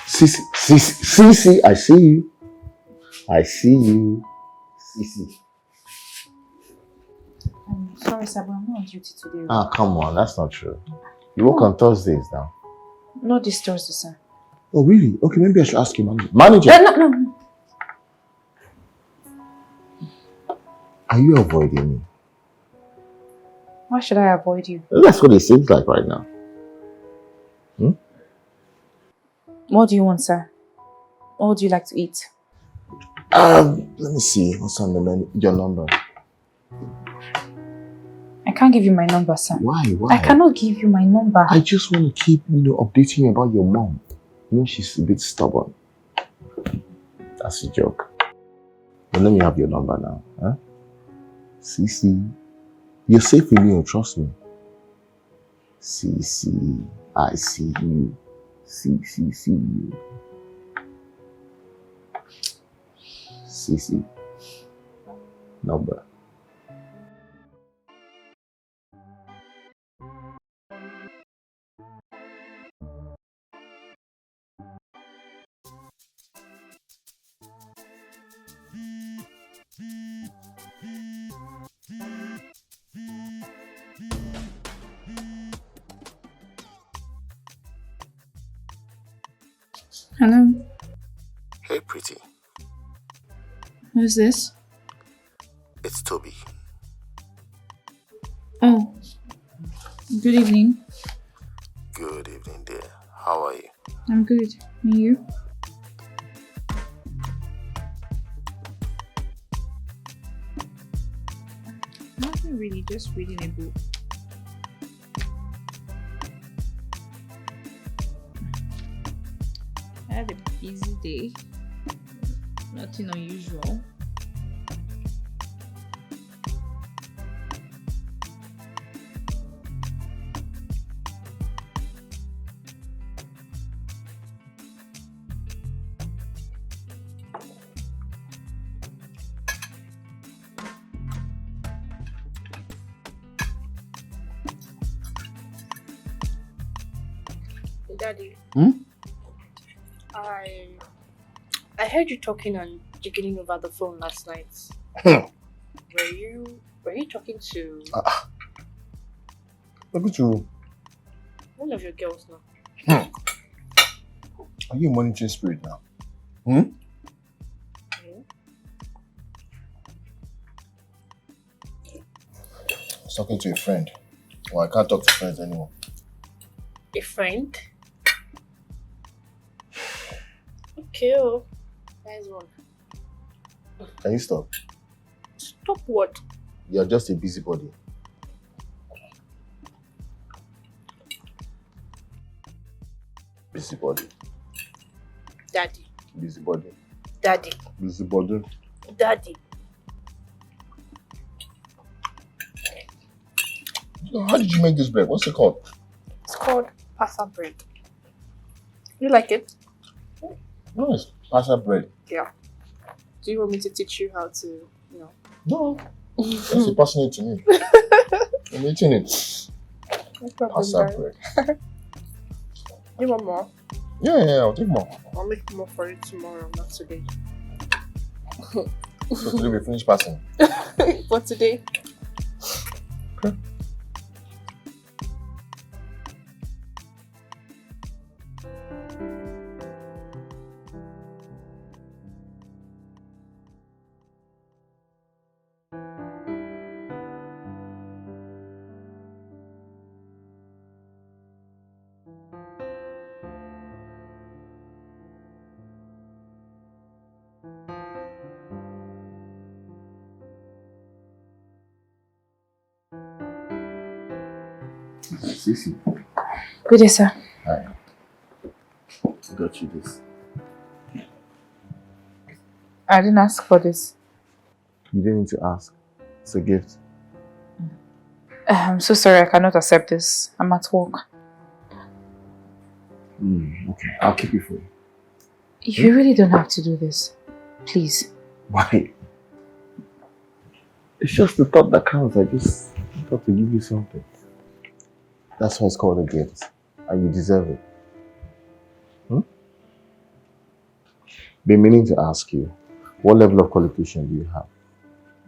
Sisi, Sisi, Sisi, I see you. I see you. Sisi. Um, sorry, sir, but I'm not on duty today. Ah, come on, that's not true. You work on Thursdays now. Not this Thursday, sir. Oh, really? Okay, maybe I should ask your manager. Manager? Uh, no, no. Are you avoiding me? Why should I avoid you? That's what it seems like right now. Hmm? What do you want, sir? What would you like to eat? Um, let me see. What's on the menu? Your number. I can't give you my number, sir. Why? Why? I cannot give you my number. I just want to keep, you know, updating you about your mom. You know, she's a bit stubborn. That's a joke. But let me have your number now, huh? Sisi, you're safe with me, oh, trust me. Sisi, I see you. Sisi, see you. Sisi, number. Hello. Hey, pretty. Who's this? It's Toby. Oh, Good evening. Good evening, dear. How are you? I'm good. And you? Nothing really, just reading a book. I had a busy day. Nothing unusual. Daddy. Hmm? I I heard you talking and giggling over the phone last night. Hmm. Were you were you talking to Ah, ah. Talking to one of your girls now? Are you a monitoring spirit now? Hmm? Hmm? I was talking to a friend. Well, I can't talk to friends anymore. A friend? Okay, oh. Nice one. Can you stop? Stop what? You're just a busybody. Busybody. Daddy. Busybody. Daddy. Busybody. Daddy. So how did you make this bread? What's it called? It's called pasta bread. You like it? Nice. Pasta bread. Yeah. Do you want me to teach you how to, you know? No. That's a personal to me. I'm eating it. No problem, Pasta darling. Bread. You want more? Yeah, yeah, I'll take more. I'll make more for you tomorrow, not today. So today we finish passing. For today. Sisi. Good day, sir. Hi. I got you this. I didn't ask for this. You didn't need to ask. It's a gift. I'm so sorry, I cannot accept this. I'm at work. Mm, okay, I'll keep it for you. You really don't have to do this. Please. Why? It's just the thought that counts. I just thought to give you something. That's why it's called a gift. And you deserve it. Hmm? Been meaning to ask you, what level of qualification do you have?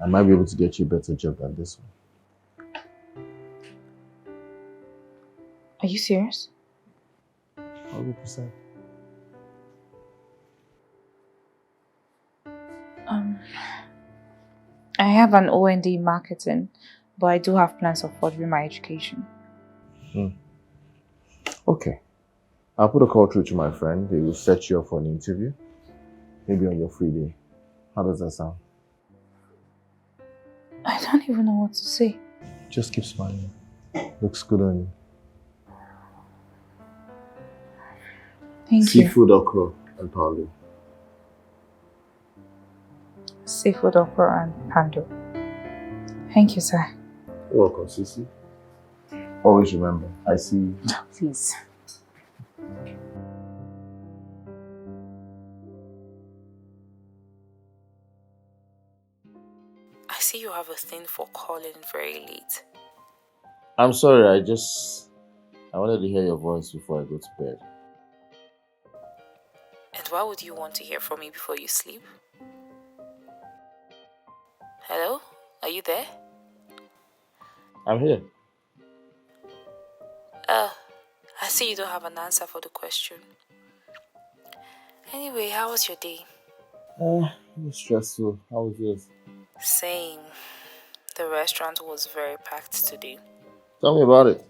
I might be able to get you a better job than this one. Are you serious? Hundred percent. Um, I have an O N D in marketing, but I do have plans of furthering my education. Okay. I'll put a call through to my friend. He will set you up for an interview. Maybe on your free day. How does that sound? I don't even know what to say. Just keep smiling. Looks good on you. Thank you. Seafood okra and palu. Seafood okra and pando. Thank you, sir. You're welcome, Sisi. Always remember, I see you. Please. I see you have a thing for calling very late. I'm sorry, I just I wanted to hear your voice before I go to bed. And why would you want to hear from me before you sleep? Hello? Are you there? I'm here. Uh, I see you don't have an answer for the question. Anyway, how was your day? Uh, it was stressful. How was yours? Same. The restaurant was very packed today. Tell me about it.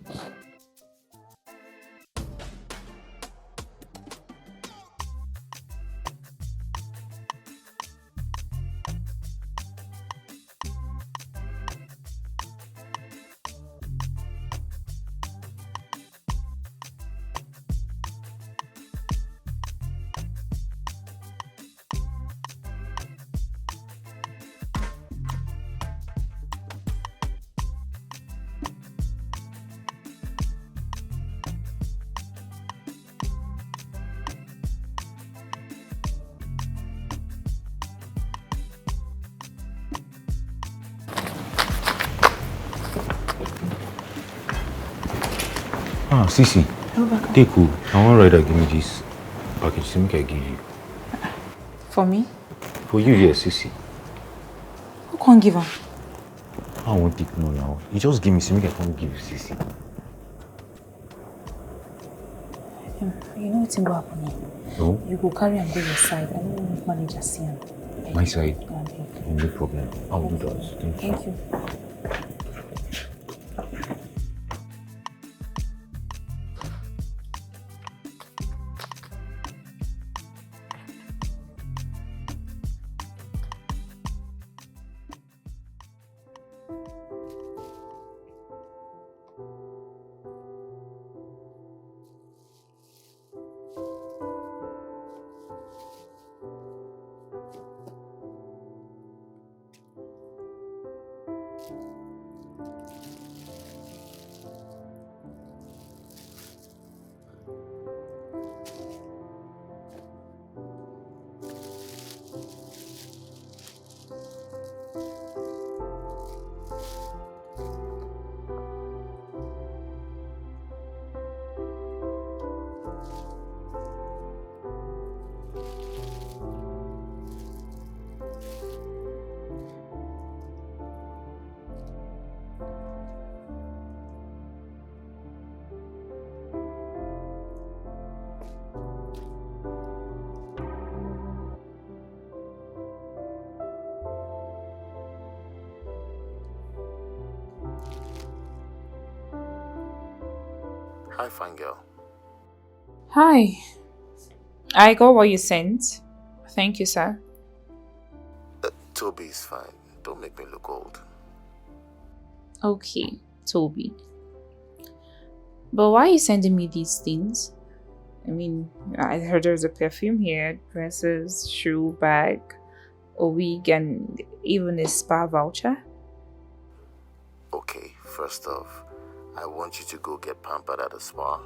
Ah, Sisi, take who? I wan ride and give me this package. Say make I give you. For me? For you, yes, Sisi. Who can't give am? I won't take no now. You just give me, say make I come give you, Sisi. Um, you know wetin go happen now? No. You go carry am go your side. I no wan make manager see am. My side? Abeg. No problem. I'll do that. Thank you. Thank you. Hi, fine girl. Hi. I got what you sent. Thank you, sir. Uh, Toby is fine. Don't make me look old. Okay, Toby. But why are you sending me these things? I mean, I heard there's a perfume here, dresses, shoe, bag, a wig, and even a spa voucher. Okay, first off, I want you to go get pampered at the spa.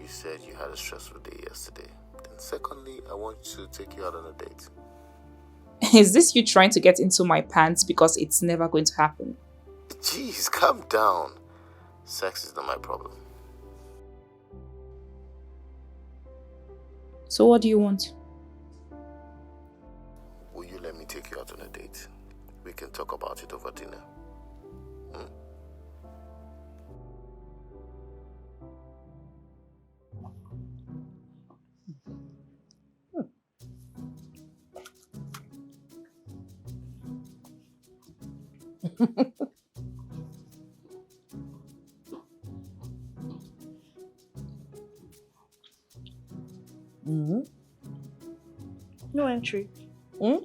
You said you had a stressful day yesterday. Then secondly, I want to take you out on a date. Is this you trying to get into my pants? Because it's never going to happen. Jeez, calm down. Sex is not my problem. So what do you want? Will you let me take you out on a date? We can talk about it over dinner. Hmm? Mm-hmm. No entry. Hmm?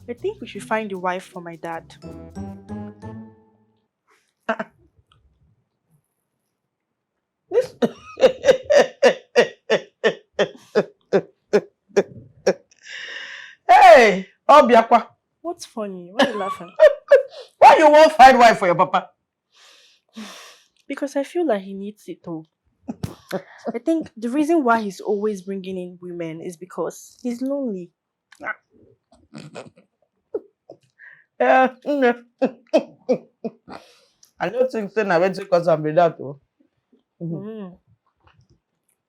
I think we should find a wife for my dad. This hey, Obiakwa. What's funny? Why are you laughing? Why you won't find wife for your papa? Because I feel like he needs it all. I think the reason why he's always bringing in women is because he's lonely. Eh, I don't think so. Now, where to cause am be that, oh. Mm.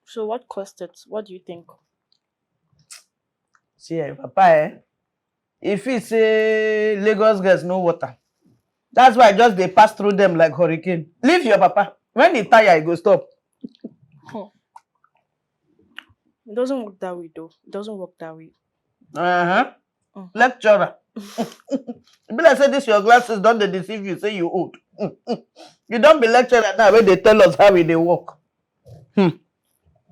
So what caused it? What do you think? See, eh, papa, eh? If he say Lagos girls no water, that's why I just dey pass through them like hurricane. Leave your papa. When he tire, he go stop. Hmm. It doesn't work that way, though. It doesn't work that way. Uh-huh. Mm. Lecturer. E be like say this your glasses don dey deceive you, say you old. You don be lecturer now wey dey tell us how e dey work. Hmm.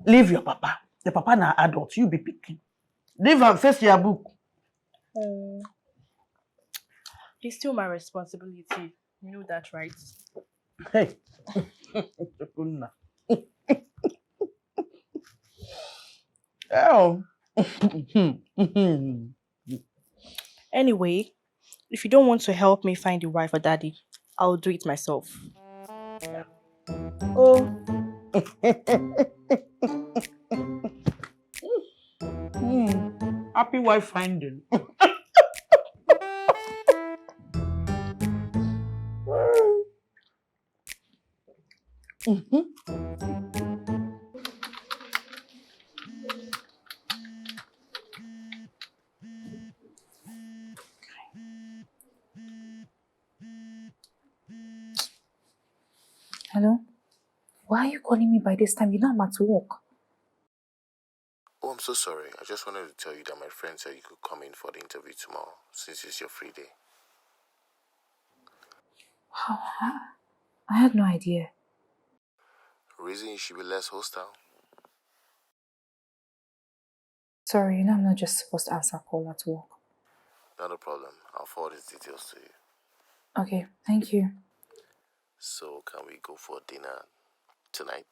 Leave your papa. The papa na adult, you be pikin. Leave am, face your book. It's still my responsibility. You know that, right? Hey. Chukunna. Oh. Anyway, if you don't want to help me find a wife for daddy, I'll do it myself. Oh, Hmm. Happy wife finding. Mhm. Hello? Why are you calling me by this time? You know I'm at work. Oh, I'm so sorry. I just wanted to tell you that my friend said you could come in for the interview tomorrow since it's your free day. How? I had no idea. Reason you should be less hostile? Sorry, you know I'm not just supposed to answer call at work. Not a problem. I'll forward his details to you. Okay, thank you. So, can we go for dinner tonight?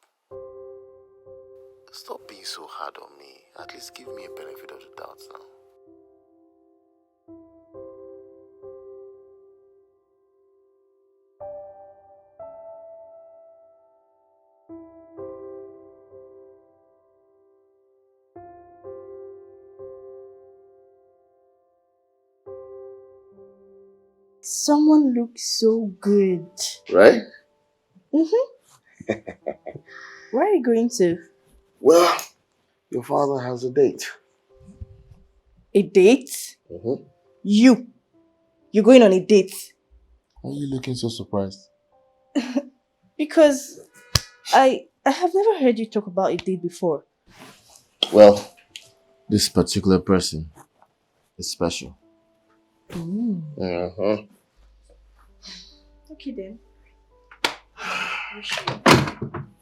Stop being so hard on me. At least give me a benefit of the doubt now. Someone looks so good. Right? Where are you going to? Well, your father has a date. A date? Mm-hmm. You. You're going on a date. Why are you looking so surprised? Because I I have never heard you talk about a date before. Well, this particular person is special. Mm. Uh-huh. Okay then.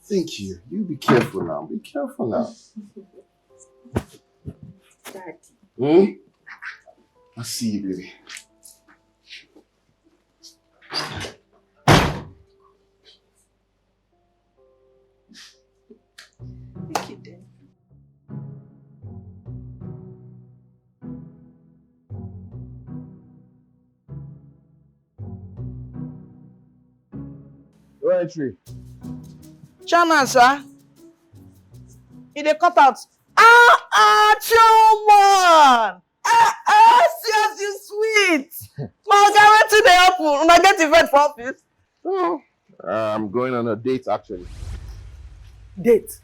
Thank you. You be careful now. Be careful now. Daddy. Hmm? I'll see you, baby. Thank you then. No entry. Chairman, sir. E dey cut out. Ah, ah, chairman. Ah, ah, see as you sweet. My oga, wetin dey happen? Una get event for office? No, I'm going on a date actually. Date.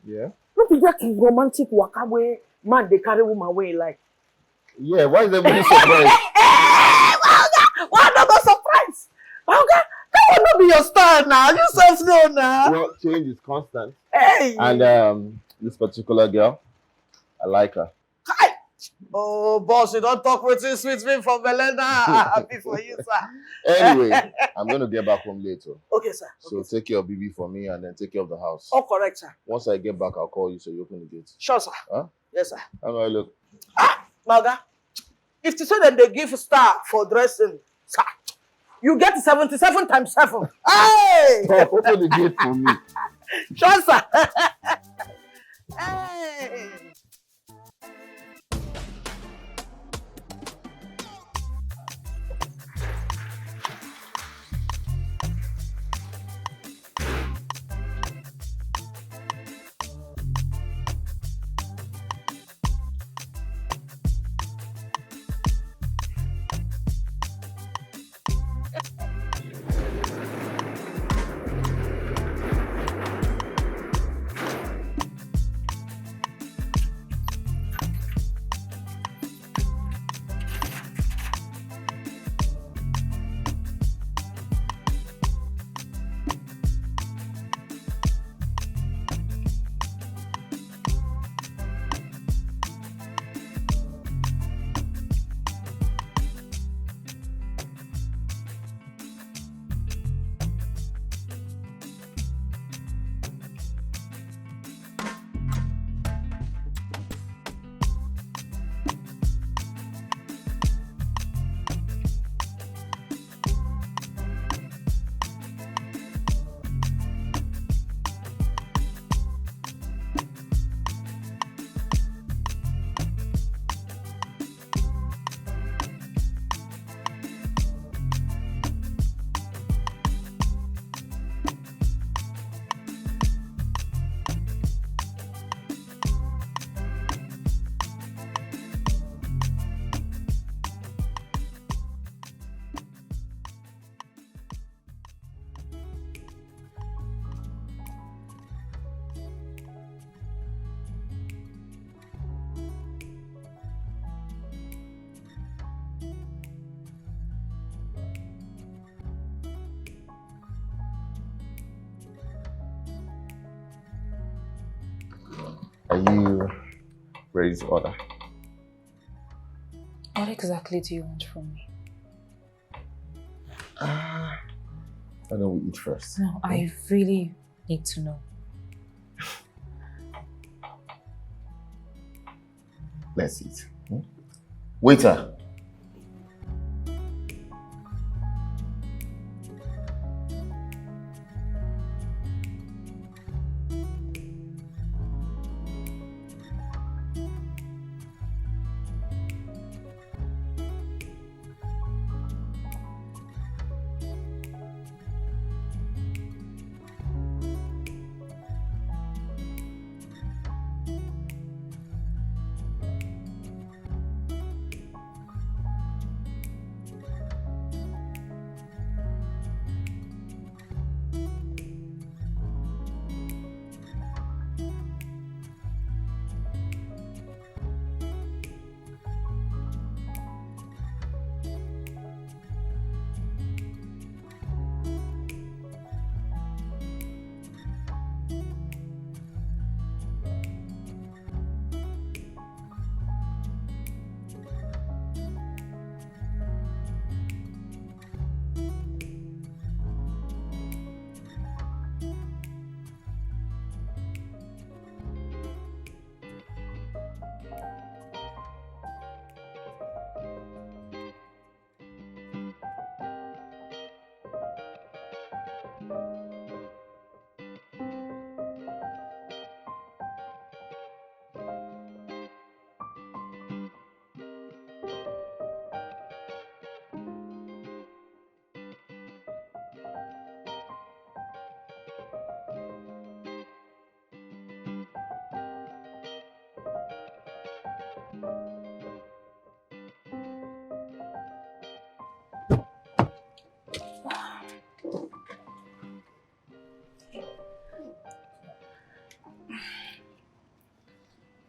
Yeah. No be that romantic waka wey man dey carry woman wey he like. Yeah. Why is everybody surprised? Hey, my oga, why una go surprise? My oga, that one no be your style now. You sef know now. Well, change is constant. Hey. And um, this particular girl, I like her. Kai. Oh, boss, you don talk wetin sweet me for belle now. Happy for you, sir. Anyway, I'm gonna get back home later. Okay, sir. So take care of B B for me and then take care of the house. All correct, sir. Once I get back, I'll call you so you open the gate. Sure, sir. Huh? Yes, sir. How do I look? My oga, if to say dem dey give star for dressing, sir, you get seventy-seven times seven. Hey! Stop, open the gate for me. Sure, sir. Hey! Are you ready to order? What exactly do you want from me? Ah, why don't we eat first? No, I really need to know. Let's eat. Hmm? Waiter.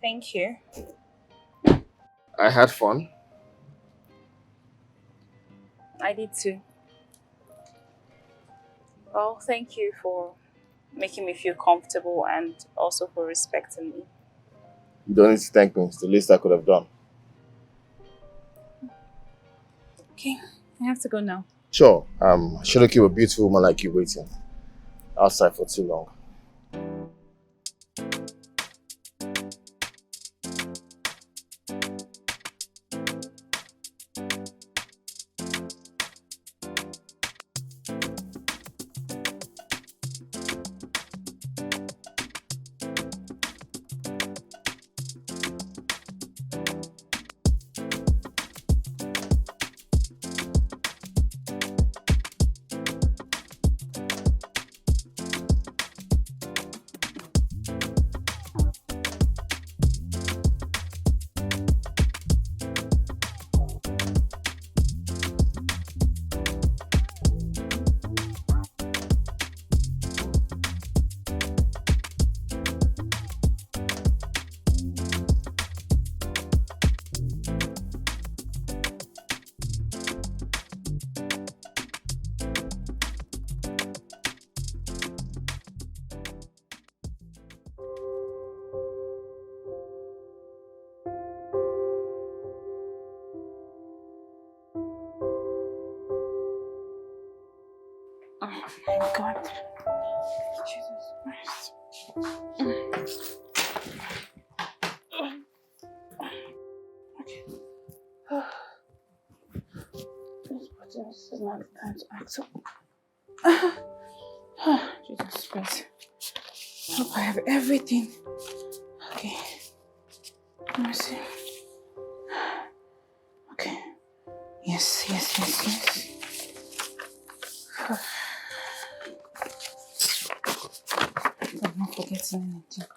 Thank you. I had fun. I did too. Well, thank you for making me feel comfortable and also for respecting me. You don't need to thank me. It's the least I could have done. Okay, I have to go now. Sure. Um, I shouldn't keep a beautiful woman like you waiting outside for too long. Oh my God. Jesus Christ. Okay. This is not the time to act up. Jesus Christ. I hope I have everything. Okay. Let me see. Okay. Yes, yes, yes, yes. I'm not forgetting anything.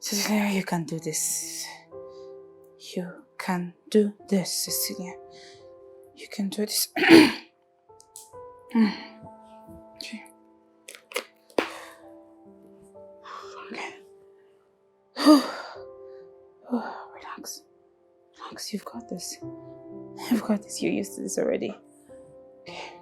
Cecilia, you can do this. You can do this, Cecilia. You can do this. Mm. Okay. Okay. Relax. Relax. I've got this. You're used to this already. Okay.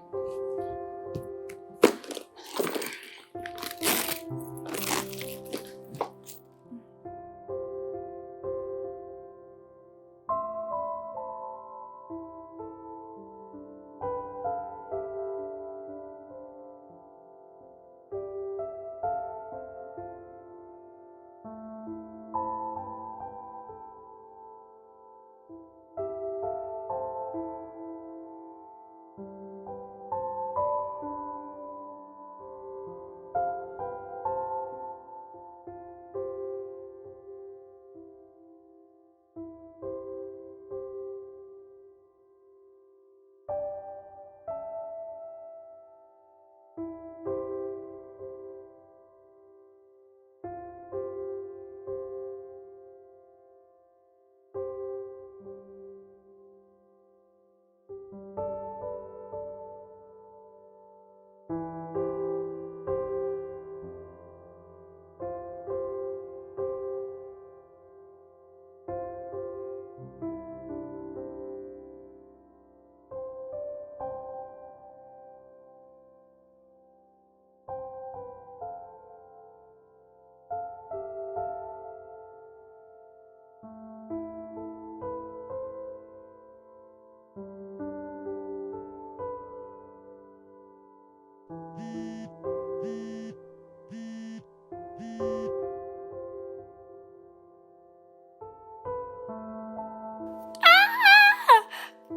Ah!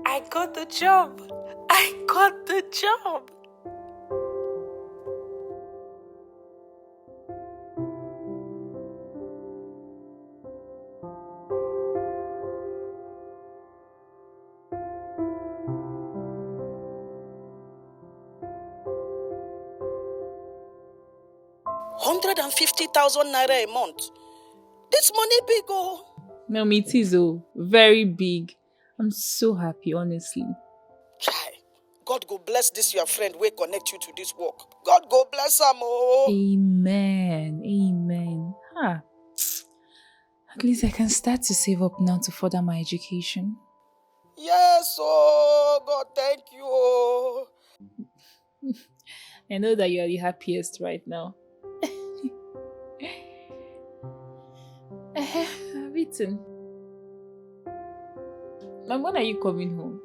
I got the job. I got the job. Hundred and fifty thousand naira a month. This money big, oh. No, it is, oh, very big. I'm so happy, honestly. Chai, God go bless this your friend wey connect you to this work. God go bless am, oh. Amen. Amen. Ah. At least I can start to save up now to further my education. Yes, oh God, thank you, oh. I know that you are the happiest right now. Eh, I've eaten. Mom, when are you coming home?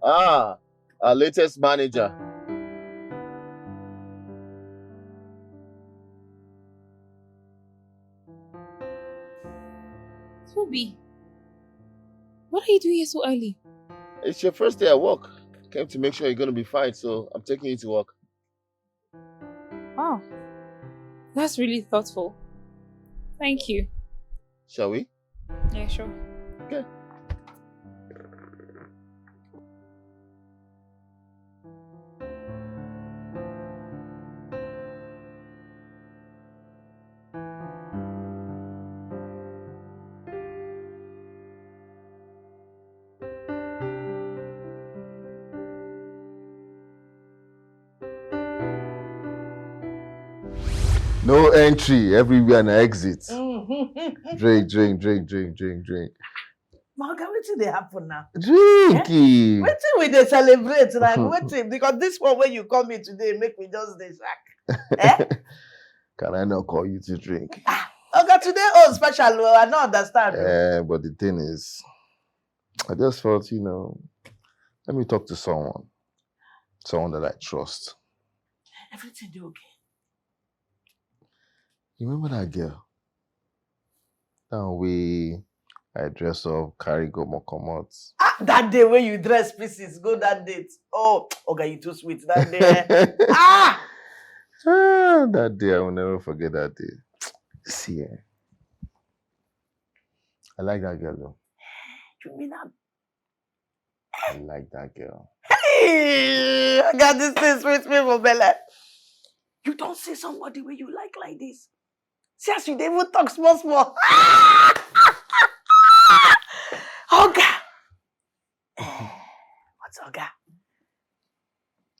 Ah, our latest manager. Toby, what are you doing here so early? It's your first day at work. Came to make sure you're going to be fine, so I'm taking you to work. Wow, that's really thoughtful. Thank you. Shall we? Yeah, sure. Okay. No entry, everywhere na exit. Drink, drink, drink, drink, drink, drink. My oga, wetin dey happen now? Drink. Eh? Wetin we dey celebrate now? Wetin? Because this one wey you come in today, make we just dey shock. Eh? Can I not call you to drink? Ah, oga, today own special, oh, I no understand, oh. Eh, but the thing is, I just felt, you know, let me talk to someone. Someone that I trust. Everything dey okay? You remember that girl? That way I dress up, carry go Mokomot. Ah, that day when you dress pieces, go that date. Oh, oga, you too sweet that day. Ah! Ah, that day, I will never forget that day. See, eh? I like that girl, though. You mean that? I like that girl. Hey, oga, this thing sweet me for belle. You don't see somebody where you like like this. See as you dey even talk small small. Oga. Eh, what's oga?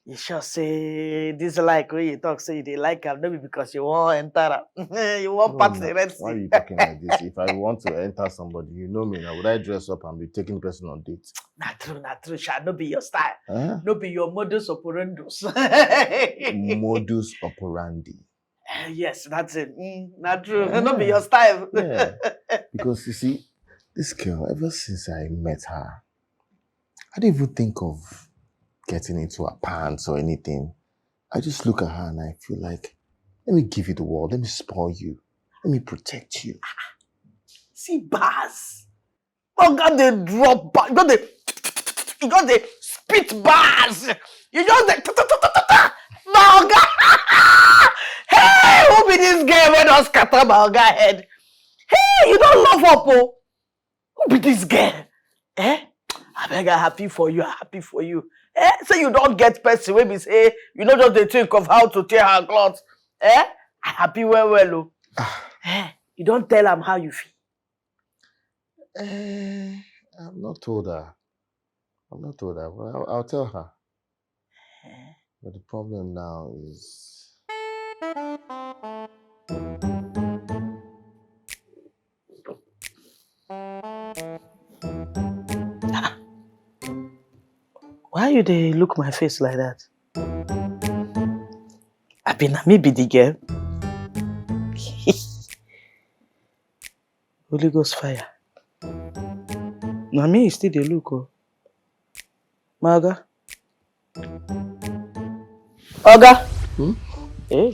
You sure say this like wey you talk say you dey like am, no be because you wan enter am. You wan No, pass no. the Red Why are Sea. you talking like this? If I want to enter somebody, you know me now. Would I dress up and be taking person on date? Na true, na true, sha. No be your style. Huh? No be your modus operandus. Modus operandi. Eh, yes, that's it. Mm, na true. No be Yeah. your style. Yeah. Because you see, this girl, ever since I met her, I didn't even think of getting into her pants or anything. I just look at her and I feel like, let me give you the world, let me spoil you, let me protect you. See bars. Oga dey drop bars. You just dey, you just dey spit bars. You just dey ta, ta, ta, ta, ta, ta. My oga. Hey, who be this girl wey don scatter my oga head? Hey, you don love up, oh. Who be this girl? Eh? Abeg, I happy for you. I happy for you. Eh? Say you don get person wey be say you no just dey think of how to tear her cloth. Eh? I happy well well, oh. Eh? You don tell am how you feel? Eh, I've not told her. I've not told her, but I'll, I'll tell her. Eh? But the problem now is, why you dey look my face like that? Abi na me be the girl? Holy Ghost fire. Na me you still dey look, oh. My oga. Oga. Hmm? Hey.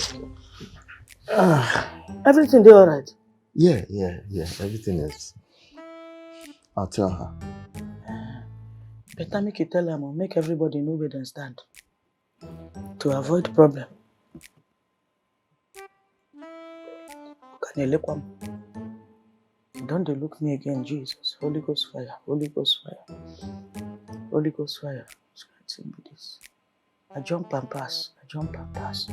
Ah, everything dey alright? Yeah, yeah, yeah. Everything is. I'll tell her. Better make you tell am, oh, make everybody know where dem stand. To avoid problem. Oga na-elekwa m. You don dey look me again, Jesus. Holy Ghost fire, Holy Ghost fire, Holy Ghost fire. Which kind thing be this? I jump and pass, I jump and pass.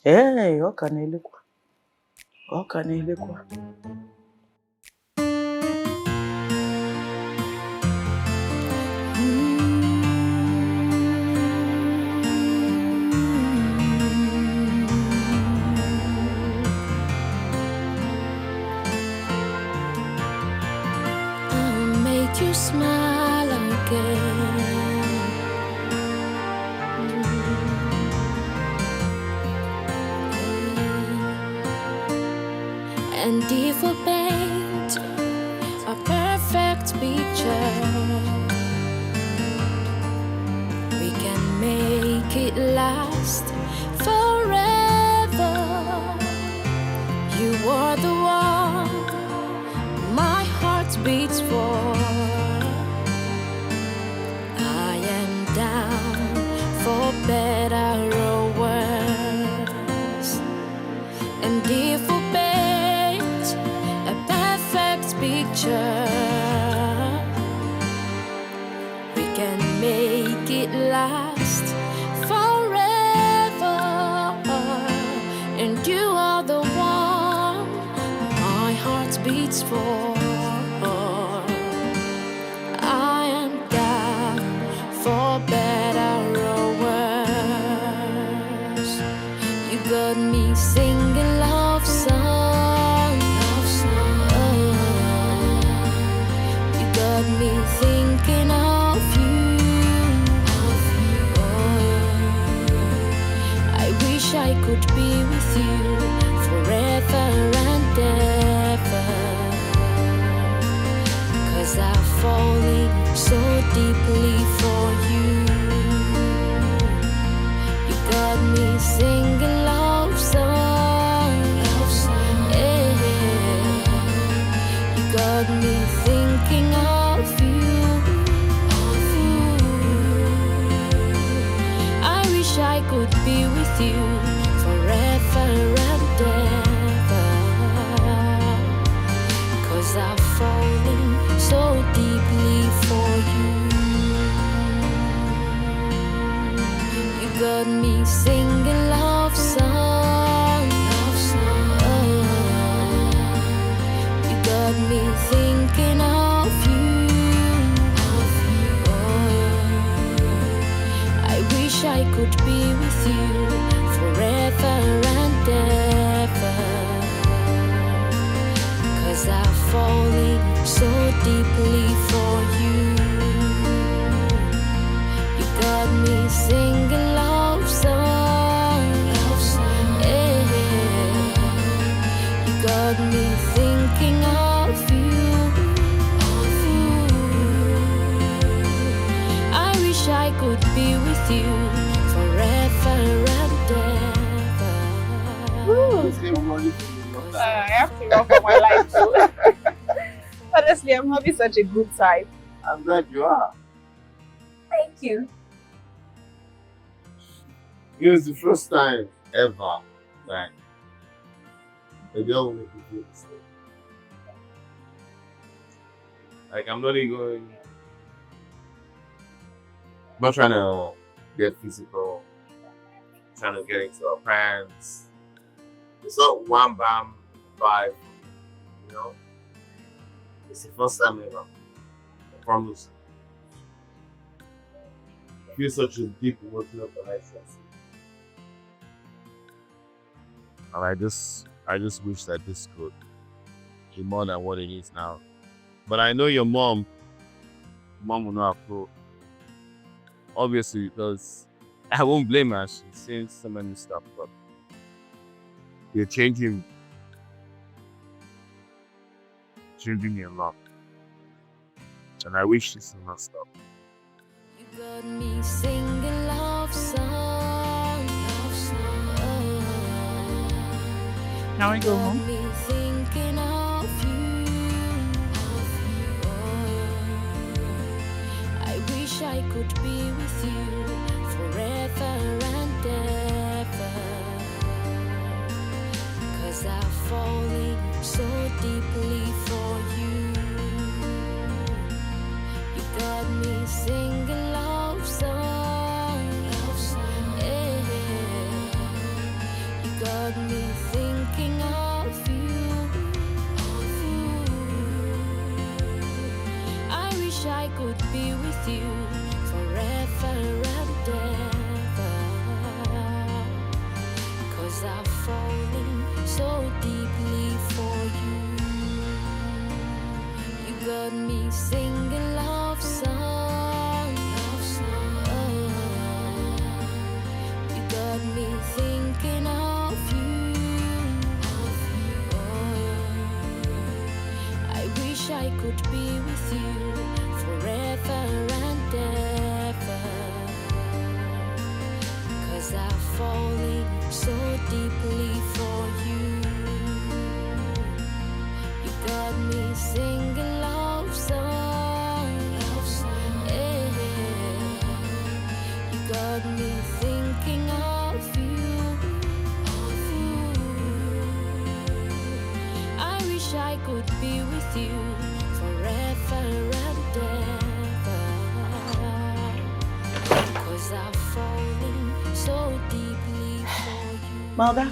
Hey, Oga na-elekwa. Oga na-elekwa. I'll make you smile again. And if we paint a perfect picture, we can make it last forever. You are the one my heart beats for. I am down for better or worse. And if we paint a perfect picture, we can make it last forever. And you are the one my heart beats for. I am down for better or worse. You got me singing love song. Love song. You got me thinking of you. Of you. Oh, I wish I could be with you forever and ever. 'Cause I'm falling so deeply for you. You got me singing love songs. Love songs. Yeah. You got me thinking of you. Of you. I wish I could be with you forever and ever. 'Cause I'm falling so deeply for you. You got me singing love songs. Love songs. You got me thinking of you. Of you. Oh, I I could be with you forever and ever. Cause I've fallen so deeply for you. You got me singing love songs. Yeah. You got me thinking of you. I wish I could be with you forever and ever. Uh, I have to run for my life too. Honestly, I'm having such a good time. I'm glad you are. Thank you. It was the first time ever that a girl will make me feel this way. Like, I'm not even going. I'm not trying to get physical, trying to get into her pants. It's not one bam vibe, you know? It's the first time ever. I promise. I feel such a deep emotional connection. And I just, I just wish that this could be more than what it is now. But I know your mom, mom will not approve. Obviously, because I won't blame her. She's seen so many stuff, but you're changing, changing me a lot. And I wish this will not stop. You got me singing love song. Can we go home? Me thinking of you. I wish I could be with you forever and ever. Cause I've fallen so deeply for you. You got me singing love songs. Yeah. You got me thinking of you. I wish I could be with you forever and ever. Cause I've fallen so deeply for you. You got me singing love songs. You got me thinking of you. I wish I could be with you forever and ever. Cause I've fallen so deeply for you. You got me singing love songs. Yeah. You got me thinking of you. I wish I could be with you forever and ever. Cause I've fallen so deeply for you. My oga.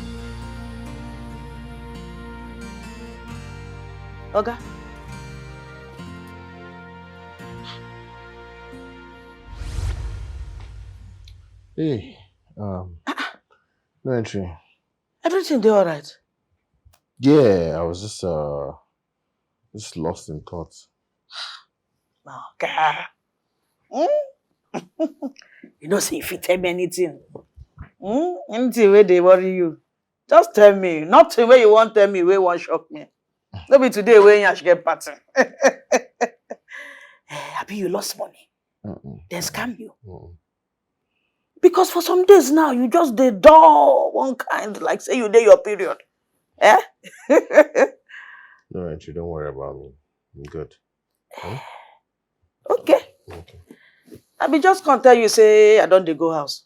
Oga. Hey, um, no entry. Everything dey alright? Yeah, I was just uh just lost in thoughts. Oga. Hmm? You know say if you tell me anything, hmm? Anything wey dey worry you, just tell me. Nothing wey you wan tell me wey wan shock me. No be today wey yansh get pattern. Eh, abi you lost money? Mm-mm. Dem scam you? Mm-mm. Because for some days now, you just dey dull one kind, like say you dey your period. Eh? No entry, don't worry about me. I'm good. Okay. Okay. I be just come tell you say I don dey go house.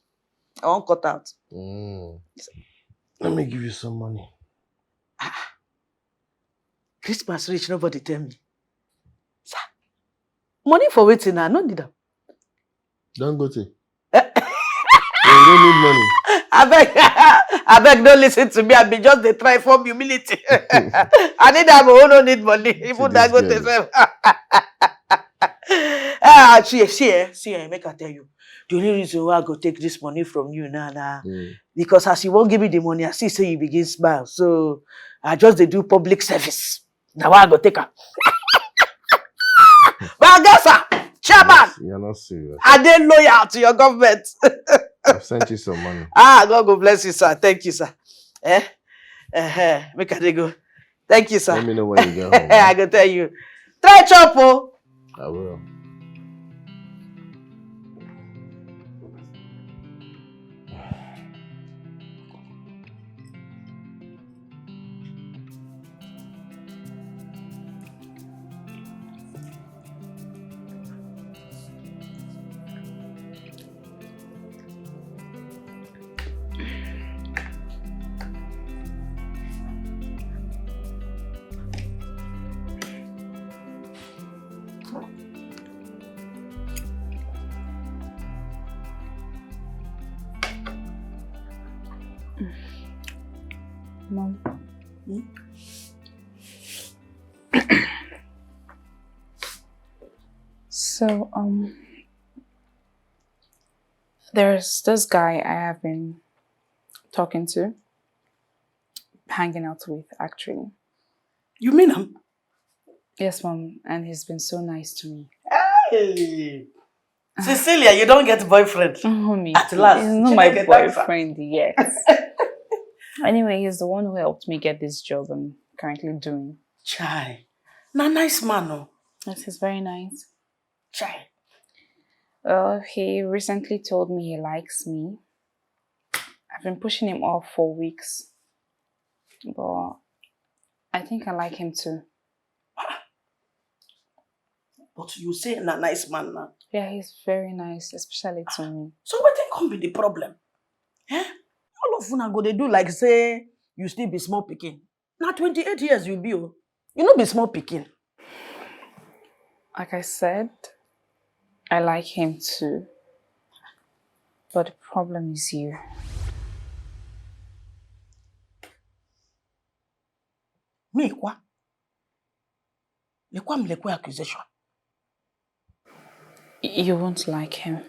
I wan cut out. Mm. Let me give you some money. Christmas reach, nobody tell me. Sir, money for wetin? I no need am. Dangote. Eh? You don't need money. Abeg, abeg, no listen to me. I be just dey try form humility. I need am, who no need money. Even this Dangote girl. Sef. Ah, see, see, eh, see, eh, make I tell you. The only reason why I go take this money from you now, now, Mm. because as you won't give me the money, I see say you begin smile. So I just dey do public service. Now I go take am. But I guess, sir, chairman, You're not serious. I dey loyal to your government. I've sent you some money. Ah, God go bless you, sir. Thank you, sir. Eh? Uh-huh. Make I dey go. Thank you, sir. Let me know when you get home. I go tell you. Try chop, oh. I will. Mom. Hmm? So, um, there's this guy I have been talking to, hanging out with, actually. You mean him? Yes, Mom, and he's been so nice to me. Hey! Cecilia, you don't get boyfriend. Mommy, at last. He's not my boyfriend yet. Anyway, he's the one who helped me get this job I'm currently doing. Chai. Na nice man, oh. Yes, he's very nice. Chai. Well, he recently told me he likes me. I've been pushing him off for weeks, but I think I like him too. But you say na nice man now. Yeah, he's very nice, especially to me. So wetin come be the problem? Eh? All of una go dey do like say you still be small pikin. Na twenty-eight years you be o. You no be small pikin. Like I said, I like him too. But the problem is you. Me kwa? Lekwa m lekwa accusation. You won't like him.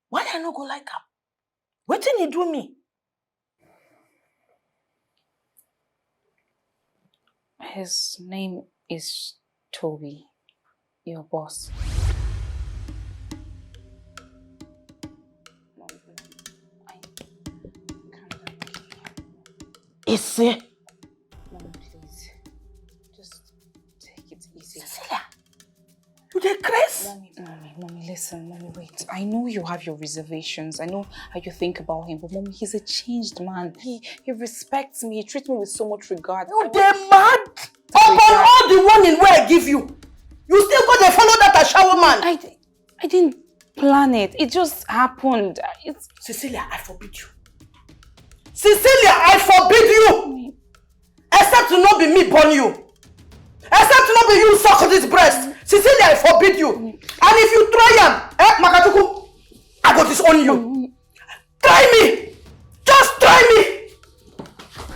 Why I no go like am? Wetin he do me? His name is Toby, your boss. I can't. Ese. Mom, please. Just take it easy. Cecilia, you dey craze? Mommy, mommy, mommy, listen, mommy, wait. I know you have your reservations. I know how you think about him, but mommy, he's a changed man. He he respects me. He treats me with so much regard. You dey mad? Upon all the warning wey I give you, you still go dey follow that ashawo man. I I didn't plan it. It just happened. It's Cecilia, I forbid you. Cecilia, I forbid you. Except no be me born you. Except no be you suck this breast. Cecilia, I forbid you. And if you try am, eh, Makachukwu, I go disown you. Try me. Just try me.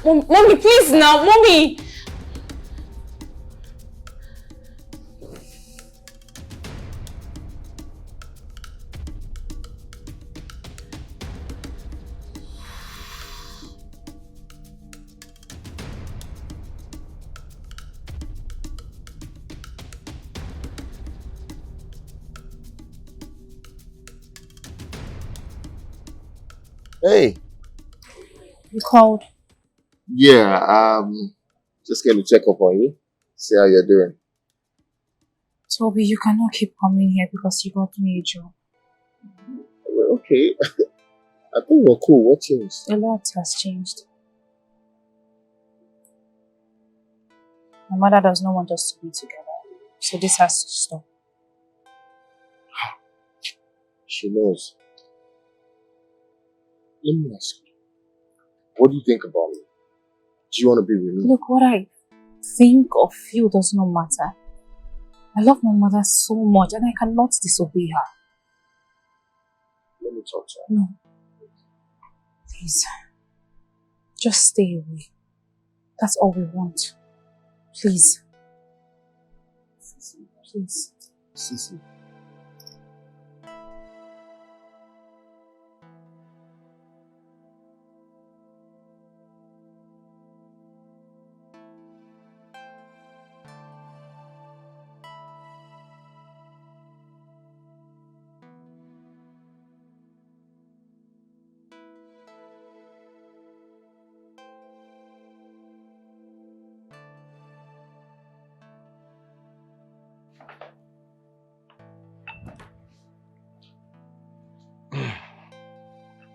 Mom, mommy, please now, mommy. Hey. You called? Yeah, um, just came to check up on you, see how you're doing. Toby, you cannot keep coming here because you got me a job. Well, okay. I thought we were cool. What changed? A lot has changed. My mother does not want us to be together, so this has to stop. She knows. Let me ask you, what do you think about me? Do you want to be with me? Look, what I think or feel does not matter. I love my mother so much and I cannot disobey her. Let me talk to her. No. Please. Just stay away. That's all we want. Please. Please. Sisi.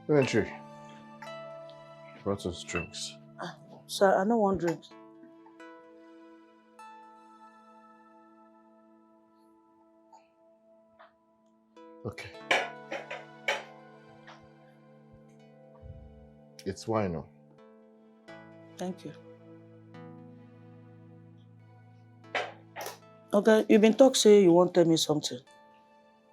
Coventry brought us drinks. Sir, I no wan drink. Okay. It's wine. Oh. Thank you. Okay, you been talk say you wan tell me something.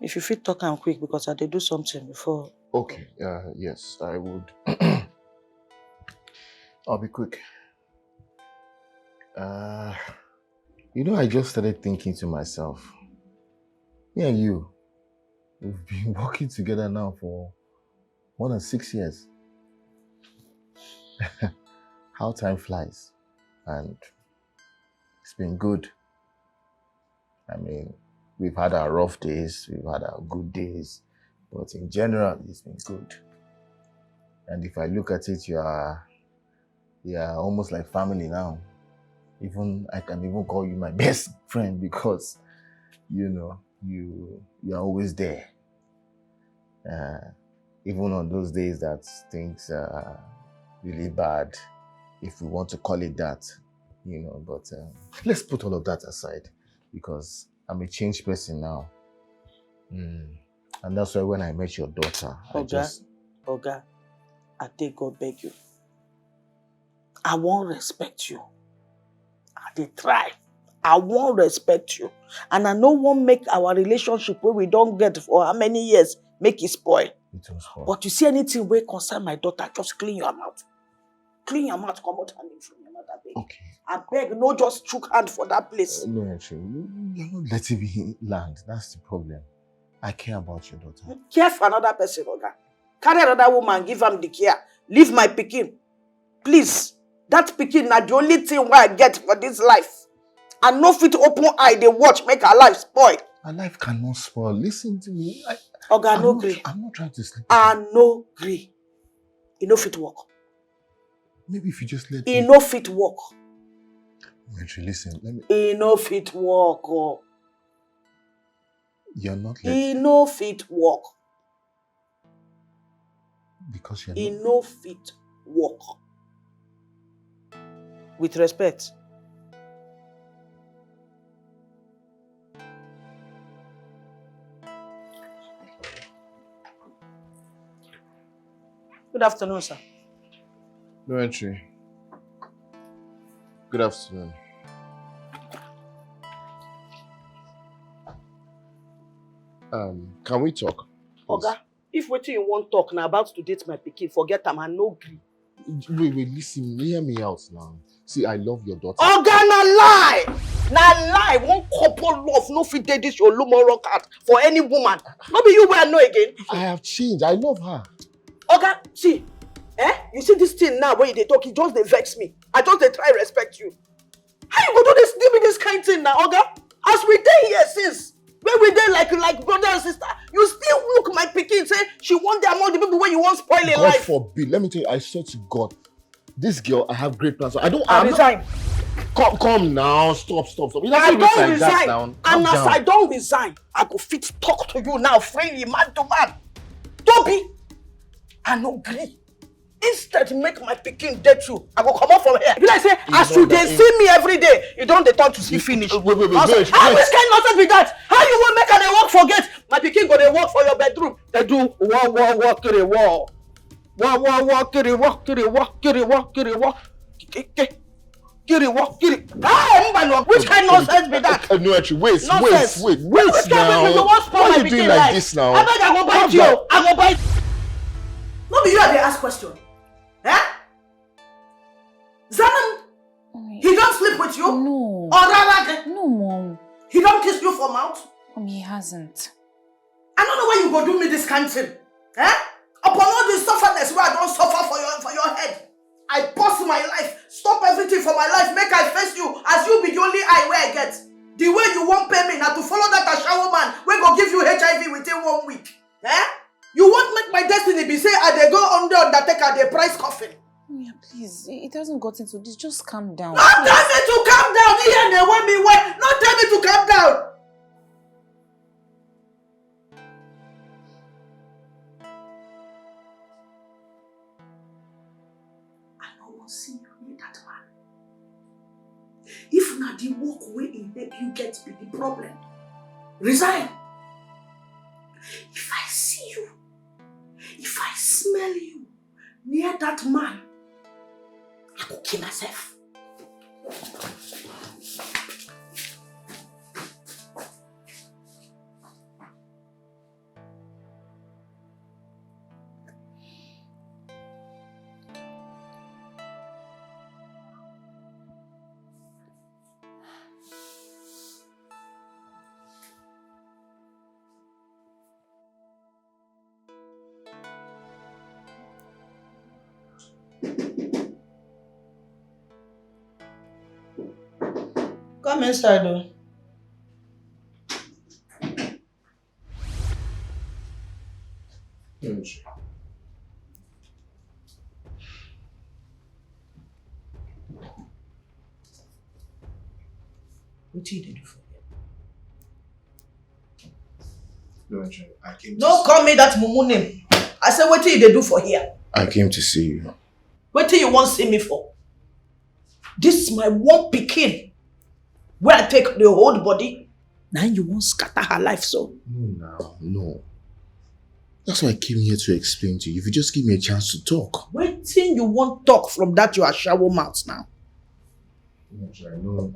If you fit talk am quick because I dey do something before. Okay, uh, yes, I would. I'll be quick. Uh, you know, I just started thinking to myself, me and you, we've been working together now for more than six years. How time flies, and it's been good. I mean, we've had our rough days, we've had our good days, but in general, it's been good. And if I look at it, you are, you are almost like family now. Even I can even call you my best friend because, you know, you you are always there. Uh, even on those days that things are really bad, if we want to call it that, you know. But um, let's put all of that aside because I'm a changed person now. Mm. And that's why when I met your daughter, I Oga, just Oga, I take God beg you. I wan respect you. I dey try. I wan respect you. And I no wan make our relationship wey we don get for how many years make e spoil. it was hard. But you see anything wey concern my daughter, just clean your mouth. Clean your mouth, comot her name from your mouth, abeg. Okay. Abeg, no just chook hand for that place. Uh, no, actually, you- you're not letting me land. That's the problem. I care about your daughter. You care for another person, Oga. Carry another woman, give am the care. Leave my pikin. Please. That pikin na the only thing wey I get for this life. I no fit open eye dey watch make her life spoil. My life cannot spoil. Listen to me. I, Oga, I'm, no not, gree. I'm not trying to sleep. I no gree. E no fit work. Maybe if you just let E me. No fit work. Coventry, listen. Let me. E no fit work. Oh. You're not letting. E no fit work. Because you're E not. No fit work. With respect. Good afternoon, sir. Coventry. Good afternoon. Um, can we talk? Please? Oga, if wetin you wan talk na about to date my pikin, forget am, I no gree. Wait, wait, listen, hear me out now. See, I love your daughter. Oga, na lie! Na lie! One couple love no fit dey this your Olumoro cat for any woman. No be you wey I know again. I have changed. I love her. Oga, see, eh? You see this thing now wey you dey talk, e just dey vex me. I just dey try respect you. How you go do this, give me this kind thing now, Oga? As we dey here since, when we dey like like brother and sister, you still look my pikin say she wan dey among the people wey you wan spoil her God life. Forbid. Let me tell you, I swear to God, this girl, I have great plans. I don't. I I'm not- resign. Come, come now, stop, stop, stop. It I doesn't look don like that resign. Now. Calm And as down. I don resign, I go fit talk to you now freely, man to man. Tobi, I no gree. Instead, make my pikin date you. I go comot from here. Be like say, as you dey see me every day, you don dey turn to see finish. Wait, wait, wait, Nonsense. wait, How wait. Which kind nonsense be that? How you wan make I dey work for gate? My pikin go dey work for your bedroom. Dey do wah wah wah kiri wah. Wah wah wah kiri wah kiri wah kiri wah kiri wah. Ki- ki- Kiri wah kiri. Hey, Mbano, which kind nonsense be that? Uh, no, actually, wait, Nonsense. wait, wait, wait Which kind now. of you wan spoil Why my you doing pikin like life? this now? Abeg, I go bite Calm you. down. I go bite. No be you I dey ask question. Eh? Zanem, Mommy, he don sleep with you? No. Or rather, No, Mom. He don kiss you for mouth? Mommy, he hasn't. I no know why you go do me this kind thing. Eh? Upon all the sufferness wey I don suffer for your for your head, I pause my life, stop everything for my life, make I face you as you be the only eye wey I get. The way you wan pay me na to follow that ashawo man wey go give you H I V within one week. Eh? You wan make my destiny be say I dey go under undertaker dey price coffin? Mommy, please, it hasn't gotten to this. Just calm down. No tell me to calm down. Ihe na-ewe m iwe. No tell me to calm down. The work wey e help you get be the problem. Resign. If I see you, if I smell you near that man, I go kill myself. Come inside o. Wetin you dey do for here? No, Angel, I came to No see call me that mumu name. I say wetin you dey do for here? I came to see you. Wetin you wan see me for? This is my one pikin wey I take the whole body. Now you wan scatter her life so? No, now, no. That's why I came here to explain to you. If you just give me a chance to talk. Wetin you wan talk from that your ashawo mouth now? No, Angel, no.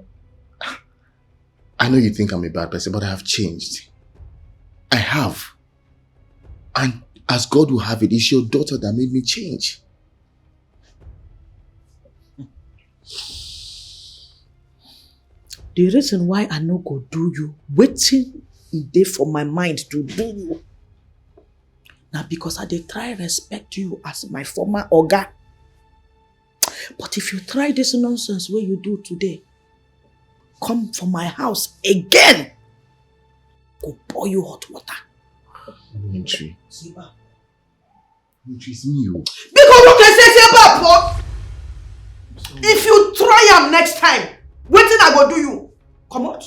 I know you think I'm a bad person, but I have changed. I have. And as God will have it, it's your daughter that made me change. The reason why I no go do you wetin e dey for my mind to do you na because I dey try respect you as my former oga. But if you try this nonsense wey you do today, come for my house again, go pour you hot water. Wintry. Ziba. Wintry, it's me o. Because what I say, say, Papa, if you try am next time, wetin I go do you? Comot.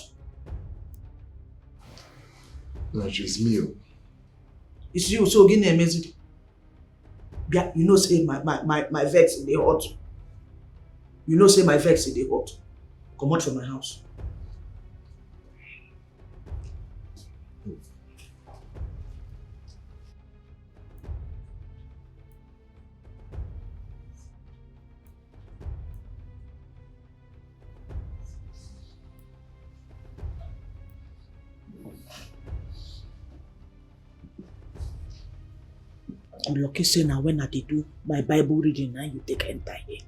Wintry, it's me o. It's you, so gini emezi. Yeah, you know say my, my, my, my vex dey hot. You know say my vex dey hot. Comot from my house. Lucky say na when I dey do my Bible reading na you take enter here.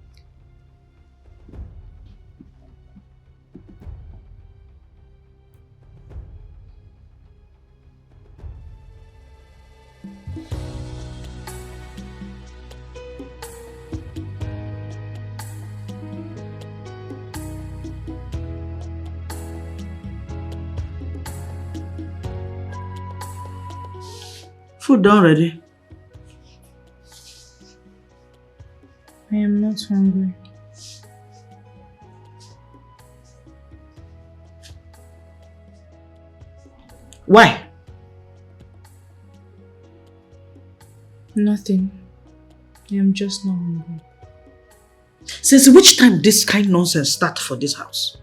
Food don ready. I am not hungry. Why? Nothing. I am just not hungry. Since which time this kind nonsense start for this house?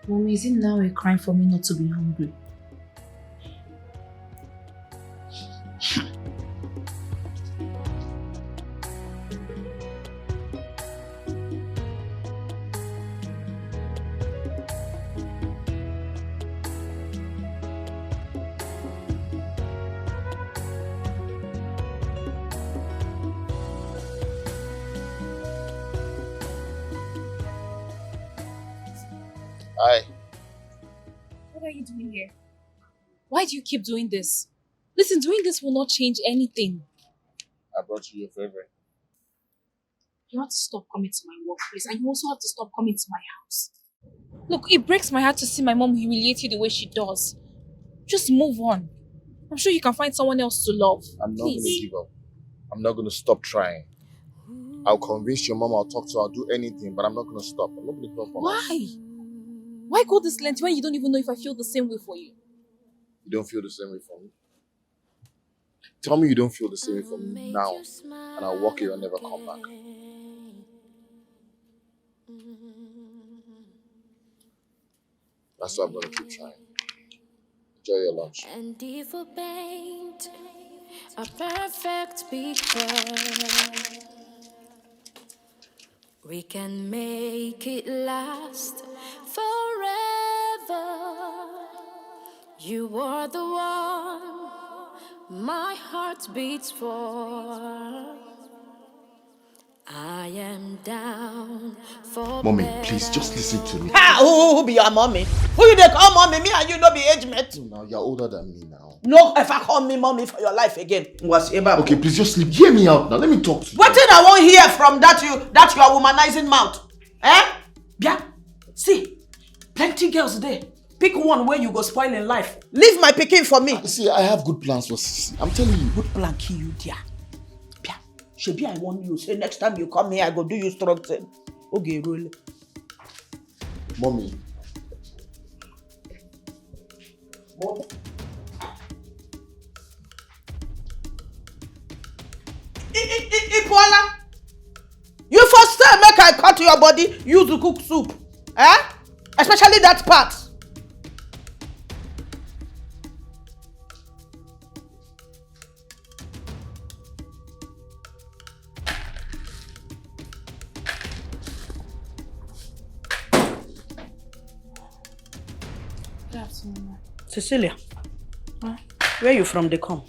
Mommy, is it now a crime for me not to be hungry? Hi. What are you doing here? Why do you keep doing this? Listen, doing this will not change anything. I brought you your favorite. You have to stop coming to my workplace, and you also have to stop coming to my house. Look, it breaks my heart to see my mom humiliate you the way she does. Just move on. I'm sure you can find someone else to love. I'm not gonna Please. give up. I'm not gonna stop trying. I'll convince your mom, I'll talk to her, I'll do anything, but I'm not gonna stop. I'm not gonna give up on her. Why? Why go this length when you don't even know if I feel the same way for you? You don't feel the same way for me? Tell me you don't feel the same way for me now, and I'll walk away and never come back. That's why I'm gonna keep trying. Enjoy your lunch. And if we paint a perfect picture, we can make it last forever. You are the one my heart beats for. I am down for Mommy, please just listen to me. Ah, who, who be your mommy? Who you dey call mommy? Me and you no be age mate. Now you're older than me now. No ever call me mommy for your life again. Was ever. Okay, please just sleep. Hear me out now. Let me talk to you. Wetin I wan hear from that you that your womanizing mouth? Eh? Bia, see, plenty girls dey. Pick one wey you go spoil in life. Leave my pikin for me. See, I have good plans for Sisi. I'm telling you. Good plan kill you there. Bia, shebi I warn you say next time you come here I go do you strong thing. Oge eruole. Mommy. I- I- I- Ipuola, you for stay make I cut your body use to cook soup, eh? Especially that part. Good afternoon, ma. Cecilia, Huh? Where you from dey come?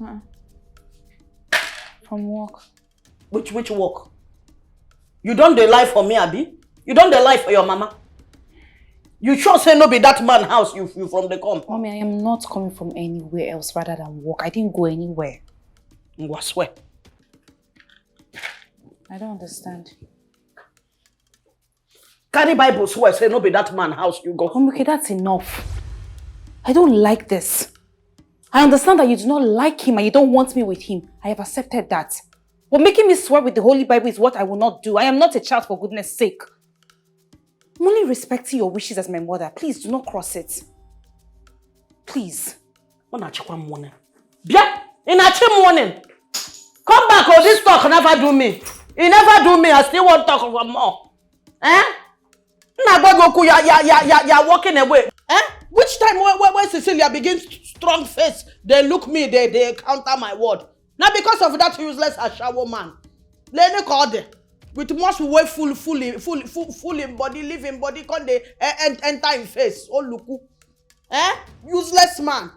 Uh-uh. From work. Which which work? You don dey lie for me, abi? You don dey lie for your mama? You sure say no be that man house you you from dey come? Mommy, I am not coming from anywhere else rather than work. I didn't go anywhere. Ngwa swear. I don't understand. Carry Bible swear say no be that man house you go. Mommy, okay, that's enough. I don't like this. I understand that you do not like him and you don't want me with him. I have accepted that. But making me swear with the Holy Bible is what I will not do. I am not a child, for goodness sake. I'm only respecting your wishes as my mother. Please do not cross it. Please. Una chikwa morning. Bia, in a chim morning. Come back, oh, this talk never do me. It never do me. I still want talk for more. Eh? Na gbogbo ku ya ya ya ya ya walking away. Eh? Which time when when, when Cecilia begin st- strong face, they look me, they they counter my word. Now because of that useless ashawo man. Lene called with must way full full in- full full full in body, living body, come they eh, en- enter in face. Oh look. Eh? Useless man.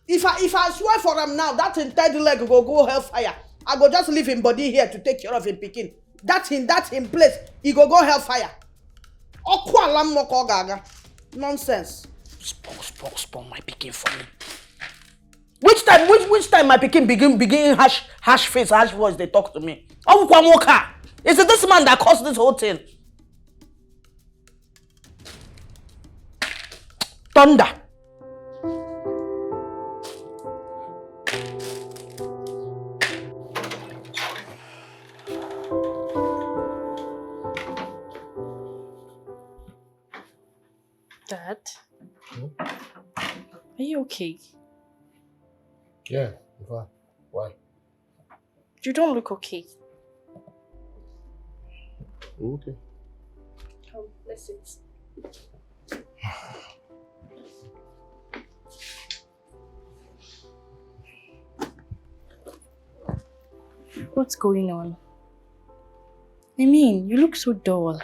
If I if I swear for him now, that in third leg go go hellfire. I go just leave him body here to take care of him picking. That in that in place, he go go hellfire. Ọkụ ala mmụọ ka ọ ga-aga. Nonsense. Spoil, spoil, spoil my picking for me. Which time, which which time my picking begin begin harsh harsh face, harsh voice they talk to me? Ọgwụkwa nwoke a. Is it this man that caused this whole thing? Thunder. Dad, are you okay? Yeah, in fact, why? You don't look okay. Okay. Come, let's sit. What's going on? I mean, you look so dull.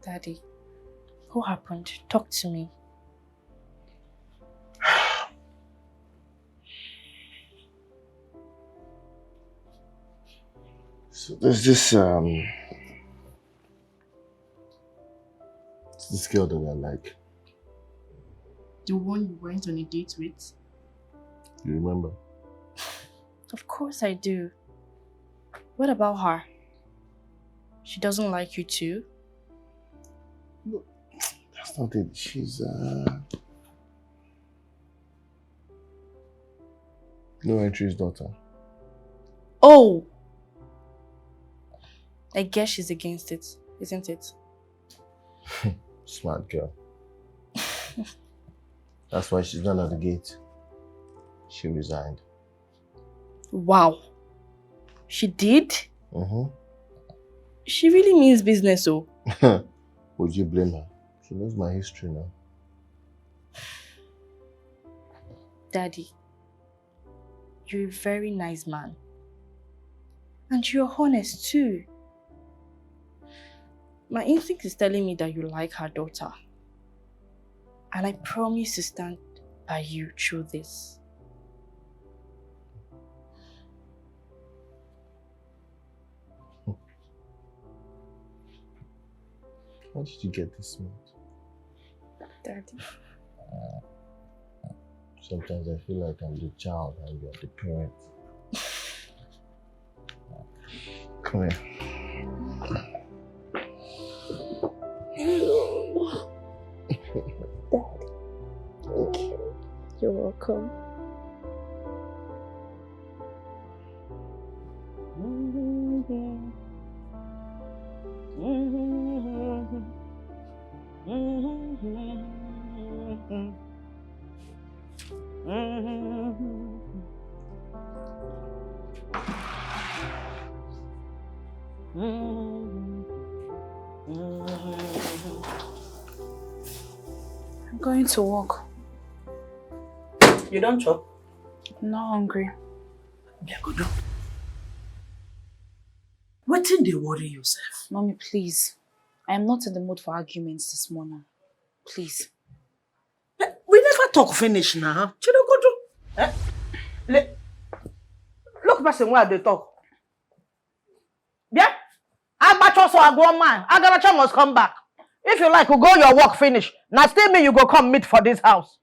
Daddy, what happened? Talk to me. So there's this um this girl that I like. The one you went on a date with? You remember? Of course I do. What about her? She doesn't like you too? That's not it. She's uh no entry's daughter. Oh! I guess she's against it, isn't it? Smart girl. That's why she's not at the gate. She resigned. Wow. She did? Mm-hmm. She really means business, oh. Would you blame her? She knows my history now. Daddy, you're a very nice man. And you're honest too. My instinct is telling me that you like her daughter. And I promise to stand by you through this. How did you get this smart? Daddy. Sometimes I feel like I'm the child and you're the parent. Come here. Daddy. Thank you. You're welcome. I'm going to work. You don't chop? I'm not hungry. Wetin dey worry you sef? Mommy, please. I am not in the mood for arguments this morning. Please. We never talk finish now. Chidogodo. Eh? Le- Look person wey I dey talk. Yeah? Agbacho so I go man. Agaracha must come back. If you like, you go your work finish. Now still me you go come meet for this house.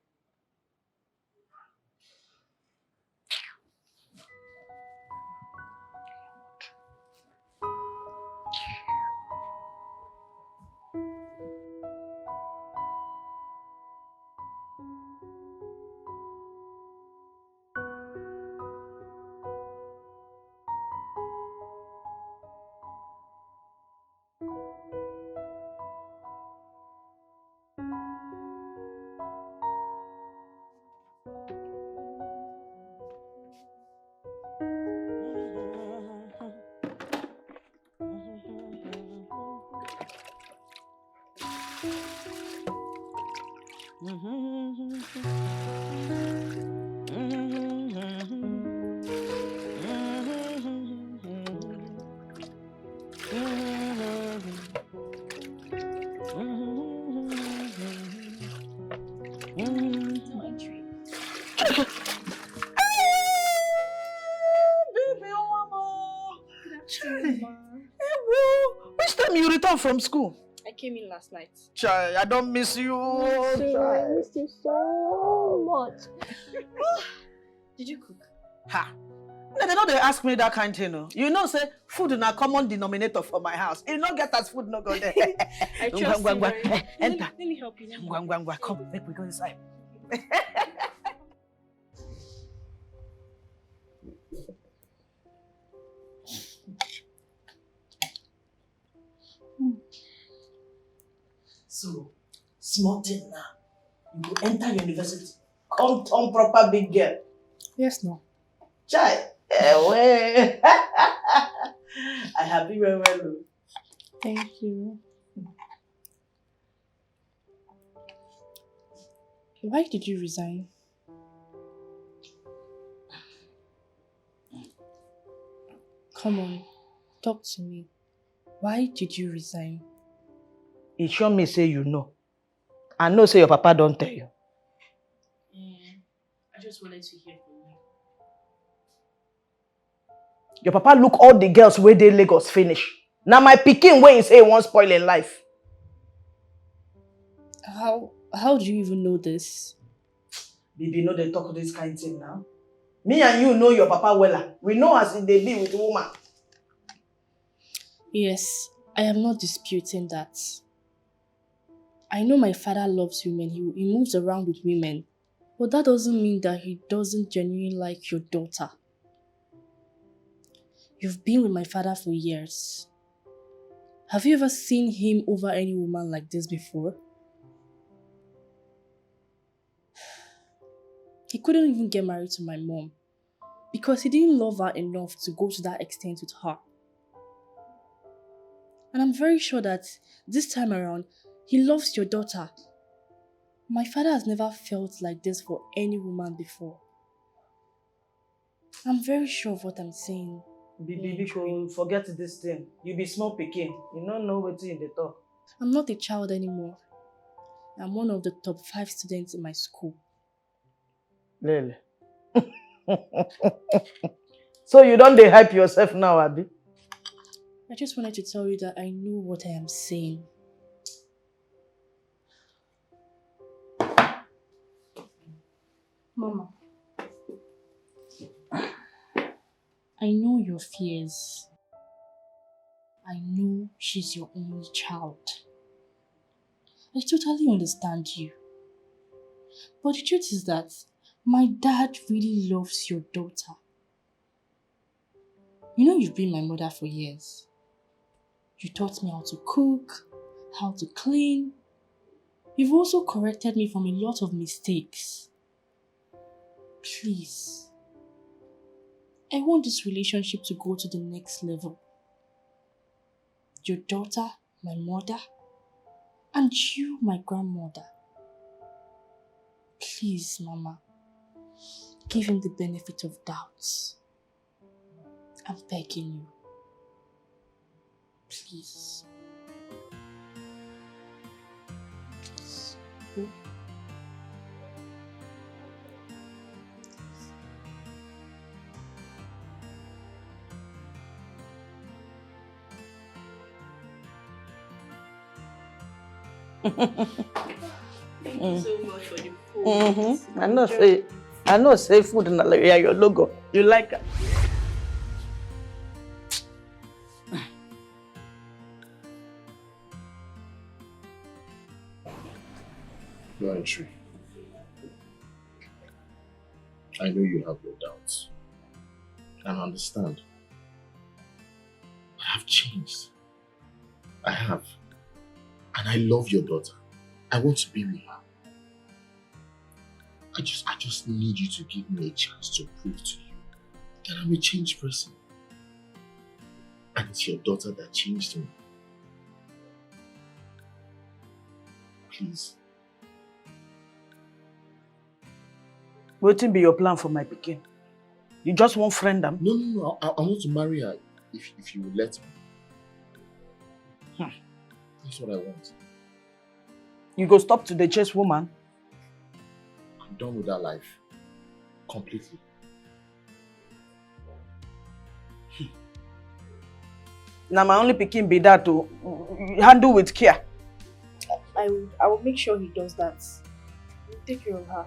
Which time you return from school? I came in last night. Chai, I don't miss you. I missed you so much. Did you cook? Ha! No, they don't they ask me that kind thing. No. You know, say food na common denominator for my house. You no get as food no go there. I trust you very much. Enter. Let me help you. Ngwa, ngwa, ngwa. Come, make we go inside. So, small thing now. You go enter university. Come turn proper big girl. Yes, no. Chai, eh, well. I happy well well. Thank you. Why did you resign? Come on, talk to me. Why did you resign? It sure me say you know. I know say your papa don't tell you. I just wanted to hear from you. Your papa look all the girls where they Lagos finish. Now my picking way is say won't spoil in life. How how do you even know this? Baby, no they talk this kind thing now. Me and you know your papa wella. We know as they be with woman. Yes, I am not disputing that. I know my father loves women. He, he moves around with women. But that doesn't mean that he doesn't genuinely like your daughter. You've been with my father for years. Have you ever seen him over any woman like this before? He couldn't even get married to my mom because he didn't love her enough to go to that extent with her. And I'm very sure that this time around, He loves your daughter. My father has never felt like this for any woman before. I'm very sure of what I'm saying. Bibi, biko, forget this thing. You be small pikin. You no know wetin you dey talk. I'm not a child anymore. I'm one of the top five students in my school. Lele. So you don dey hype yourself now, abi? I just wanted to tell you that I know what I am saying. Mama, I know your fears. I know she's your only child. I totally understand you. But the truth is that my dad really loves your daughter. You know you've been my mother for years. You taught me how to cook, how to clean. You've also corrected me from a lot of mistakes. Please, I want this relationship to go to the next level. Your daughter, my mother, and you, my grandmother. Please, Mama, give him the benefit of doubts. I'm begging you. Please. Please. Thank you so much for the food. Mm-hmm. I know say, I know say food na like your logo. You like it. No entry. I know you have your doubts. And I understand. But I've changed. I have. And I love your daughter. I want to be with her. I just, I just need you to give me a chance to prove to you that I'm a changed person. And it's your daughter that changed me. Please. Wetin be your plan for my pikin? You just wan friend am? No, no, no. I, I want to marry her if, if you will let me. Hmm. That's what I want. You go stop to dey chase woman? I'm done with that life. Completely. Na my only pikin be that o. Handle with care. I will, I will make sure he does that. We'll take care of her.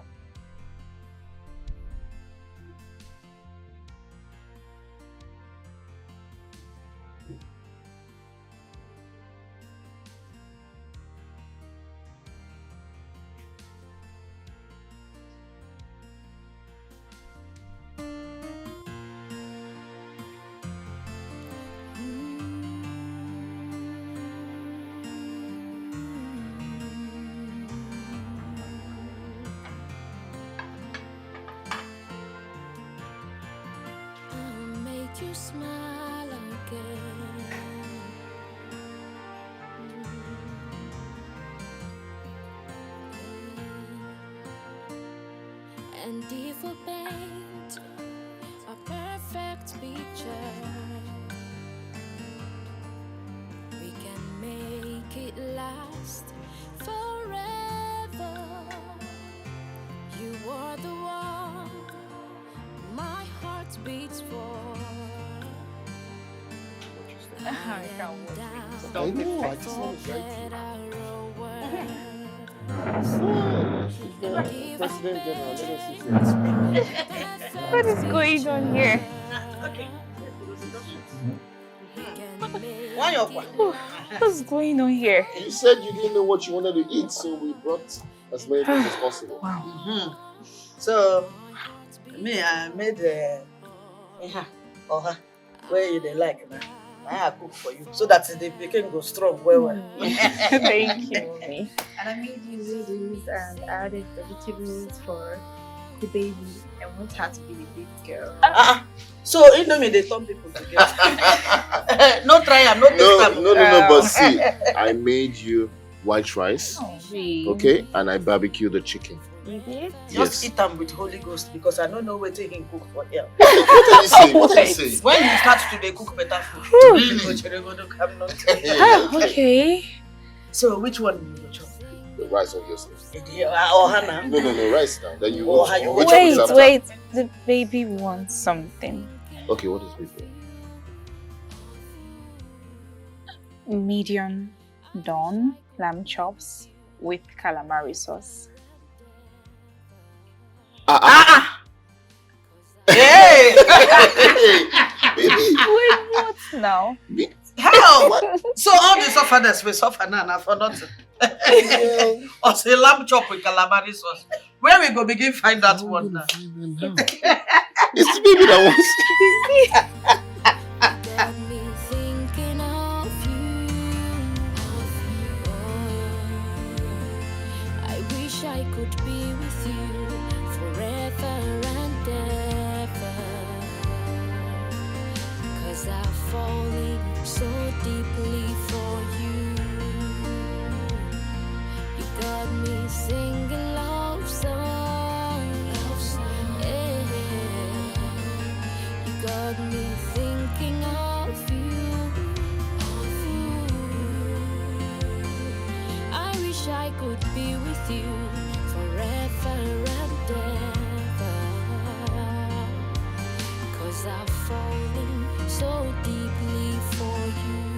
I'll make you smile again. And if we paint a perfect picture, we can make it last forever. You are the one my heart beats for. I can't watch it. Don't make fun. President General, let us see first. What is going on here? Why your kwa? What's going on here? You said you didn't know what you wanted to eat, so we brought as many things as possible. Wow. Mm-hmm. So, me, I made uh, uh, oha, where you dey like now. I cook for you so that the pikin go strong well well. Thank you, mommy. And I made you noodles and added vegetables for the baby. I want her to be a big girl. Ah, so Indomie dey turn people together. No try am, no taste am. No, no, no, no, but see, I made you white rice, Really? Okay, and I barbecue the chicken. You did? Just Yes. Eat am with Holy Ghost because I don't know wetin he cook for here. What are you saying? What are you saying? When you start to dey cook better food, Really? you go cheregodo come not. Ah, okay. So which one you go chop? The rice, obviously. Eh, the, uh, Ohana. No, no, no, rice now. Then you Oh, go you for want which one is Wait, after? Wait. The baby wants something. Okay, what is baby? Medium done lamb chops with calamari sauce. Ah, ah, Hey! baby. Wait, what now? How? So all the sufferers will suffer now, now for nothing. Or say lamb chop with calamari sauce. Where we go begin find that one now? It's the baby that wants. Got me thinking of you, of you. I wish I could be with you forever and ever. Cause I've fallen so deeply for you. You got me singing love songs. Yeah. You got me thinking of you. I wish I could be with you forever and ever. Cause I've fallen so deeply for you.